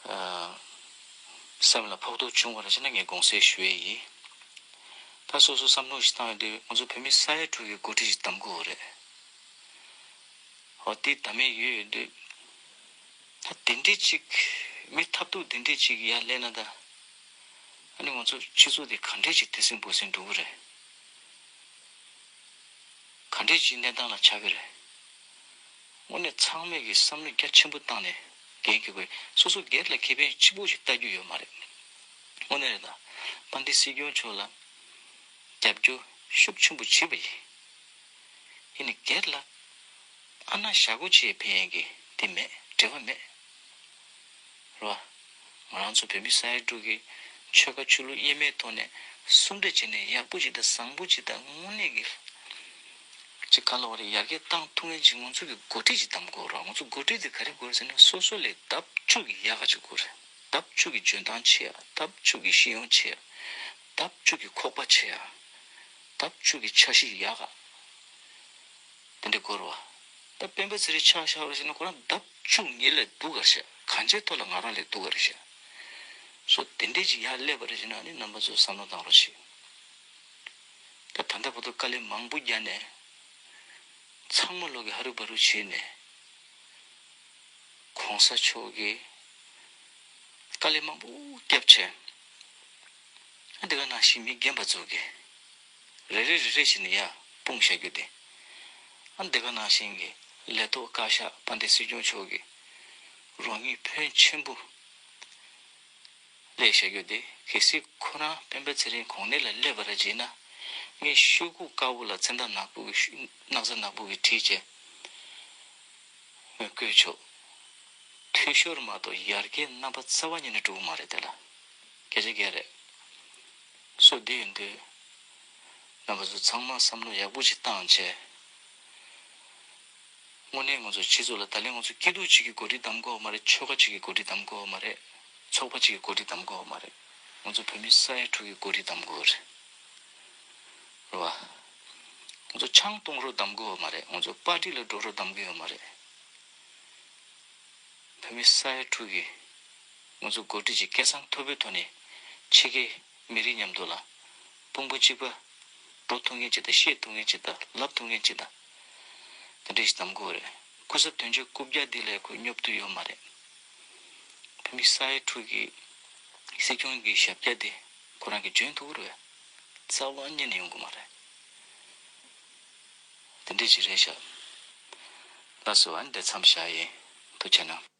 ཨ། སེམས་ལ་ཕོག་ཐུག་བྱུང་བ་རེད་ཅེ་ན་ངས་དགོངས་སེལ་ཞུ་ཡས་ཡིན། ད་སོ་སོ་བསམ་བློ་ཞིག་བཏང་ཡོང་དུས་ང་ཚོ་བོད་མི་ས་ཡ་དྲུག་གི་འགོ་ཁྲིད་ཅིག་གདམ་དགོས་རེད། ཧོ་དེ་ད་མེད་ཡོད་ཡོད་དུས། ད་དེ་འདྲས་ཅིག་མི་ཐབས་སྡུག་དེ་འདྲས་ཅིག་ཡར་སླེབས་ན་ད། ཨ་ནི་ང་ཚོ་སྤྱི་ཚོགས་དེ་ག་འདྲས་ཅིག་དེ་སྲིང་བུ་སྲིང་འགྲོ་གི་རེད། ག་འདྲས་ཅིག་གནས་སྟངས་ལ་ཆགས་ཀྱི་རེད། དངོས་གནས་ཚང་མས་ཀྱི་བསམ་བློ་རྒྱ་ཆེན་པོ་བཏང་ནས་འགན་འཁྱེར་དགོས། སོ་སོ་སྒེར་ལ་ཁེ་ཕན་ཆེན་པོ་ཞིག་ལྟ་རྒྱུ་ཡོད་མ་རེད། དངོས་གནས་རེད་ད། དཔལ་ལྡན་སྲིད་སྐྱོང་མཆོག་ལ་རྒྱབ་སྐྱོར་ཤུགས་ཆེན་པོ་བྱས་པ་ཡིན། ཡིན་ནའི་སྒེར་ལ་ཨ་ན་ཞྭ་སྒོ་ཕྱེ་ཕན་ཡས་ཀྱི་དེ་མེད། འབྲེལ་བ་མེད། རེད་བ། ང་རང་ཚོ་བོད་མི་ས་ཡ་དྲུག་གི་ཆོལ་ཁ་ཆོས་ལུགས་དབྱེར་མེད་ཐོག་ནས་གསུམ་འདྲ་བྱས་ནས་ཡག་པོ་ཅིག་དང་བཟང་པོ་ཅིག་དང་དངོས་གནས་ཀྱི་ཅིག་ག་ལ་བ་རེད། ཡར་རྒྱས་བཏང་ཐུབ་མཁན་ཅིག་ང་ཚོ་གི་འགོ་ཁྲིད་ཅིག་གདམ་དགོས་རེད་བ། ང་ཚོ་འགོ་ཁྲིད་དེ་ག་རེ་དགོས་རེད་ཟེར་ན་སོ་སོ་ལས་ལྡབ་བཅུ་གི་ཡག་ག་ཅིག་དགོས་རེད། ལྡབ་བཅུ་གི་འཇོན་ཐང་ཆེ་ཡ། ལྡབ་བཅུ་གི་ཤེས་ཡོན་ཆེ་ཡ། ལྡབ་བཅུ་གི་ཁོག་པ་ཆེ་ཡ། ལྡབ་བཅུ་གི་འཆར་གཞི་ཡག་ག་དེ་འདྲ་དགོས་རེད་བ། ད་སྤེན་པ་ཚེ་རིང་ཆ་བཞག་པ་རེད་ཟེར་ན་ཁོ་རང་ལྡབ་བཅུ་ངེད་ལས་སྡུག་ག་རེད་ཤག་གང་ཅིའི་ཐོག་ལ་ང་རང་ལས་སྡུག་ག་རེད་ཤག་སོ་དེ་འདྲས་ཅིག་ཡར་སླེབས་པ་རེད་ཟེར་ན་ཨ་ནི་རྣམ་པ་ཚོས་བསམ་བློ་བཏང་རོགས་བྱེད། ད་ད་ལྟ་བར་དུ་དཀའ་ལས་མང་པོ་བརྒྱབ་ནས་ཚང་མ་ལོག་གི་ཧ་རུ་བ་རུ་བྱས་ནས་གོང་ས་མཆོག་གིས་དཀའ་ལས་མང་པོ་བརྒྱབ་བྱས། ཨ་འདི་ག་ནང་བཞིན་མི་རྒན་པ་ཚོ་གིས་རེ་རེ་རེ་རེ་བྱས་ནས་ཡར་སྤུངས་བཞག་རྒྱུ་དེ། ཨ་འདི་ག་ནང་བཞིན་གྱི་ལས་ཐོག་བཀའ་ཤག་དཔལ་ལྡན་སྲིད་སྐྱོང་མཆོག་གི་རོགས་དངུལ་ཕོན་ཆེན་པོ་ སླེབས་བཞག་རྒྱུ་དེ་གལ་སྲིད་ཁོ་རང་སྤེན་པ་ཚེ་རིང་གོང་ནས་ལ་སླེབས་པ་ར་བྱས་ན། ངས་ཤོག་གུ་དཀར་པོ་ལ་མཚན་རྟགས་ནག་པོ་གི་ཤོག་སྣག་ཚ་ནག་པོ་གི་བྲིས་བྱས། ངས་བཀོད་ཆོག་འཐུས་ཤོར་མ་གཏོགས་ཡར་རྒྱས་རྣམ་པ་རྩ་བ་ཉིད་ནས་འགྲོ་གི་མ་རེད་དེ་ལ། སྐད་ཆ་རྒྱག་རེད། སོ་འདི་ཡིན་དུས། རྣམ་པ་ཚོ་ཚང་མ་བསམ་བློ་ཡག་པོ་ཅིག་བཏང་བྱས། དངོས་གནས་ང་ཚོ་སྤྱི་ཚོགས་ལ་ད་ལན་ང་ཚོ་སྐྱིད་སྡུག་ཅིག་གི་འགོ་ཁྲིད་གདམ་དགོས་མ་རེད། ཆོལ་ཁ་ཅིག་གི་འགོ་ཁྲིད་གདམ་དགོས་མ་རེད། ཚོགས་པ་ཅིག་གི་འགོ་ཁྲིད་གདམ་དགོས་མ་རེད། ང་ཚོ་བོད་མི་ས་ཡ་དྲུག་གི་འགོ་ཁྲིད་གདམ་དགོས་རེད། རེད་བ། ང་ཚོ་ཆང་གཏོང་རོགས་གདམ་དགོས་མ་རེད། ང་ཚོ་པར་ཊི་ལ་འགྲོ་རོགས་གདམ་གི་ཡོད་མ་རེད། བོད་མི་ས་ཡ་དྲུག་གིས་ང་ཚོ་འགོ་ཁྲིད་ཀྱི་སྐལ་བཟང་ཐོབ་པའི་ཐོག་ནས་ཕྱི་རྒྱལ་མི་རིགས་མཉམ་དུ་ལ་དཔུང་པ་གཅིག་པ་འགྲོ་ཐུབ་མཁན་ཅིག་དང་བཤད་ཐུབ་མཁན་ཅིག་དང་ལབ་ཐུབ་མཁན་ཅིག་དང་། དེ་འདྲ་ཞིག་གདམ་དགོས་རེད། སྐུ་ཚབ་དོན་གཅོད་རྐུབ་བཀྱག་འདི་ལས་ཁོ་སྙོབ་ཐུབ་ཡོད་མ་རེད། བོད་མི་ས་ཡ་དྲུག་གི་སྲིད་སྐྱོང་གི་ཞབས་བཀྱག་འདི་ཁོ་རང་གིས་འཇོན་ཐུབ་ཀྱི་རེད། རྩ་བ་ཉིད་ནས་ཡོང་གི་མ་རེད། དེ་འདྲ་ཞིག་རེད་ཤག་ལགས་སོ། ཨ་ནི་དེ་མཚམས་བཞག་ཡིན། ཐུགས་རྗེ་གནང་།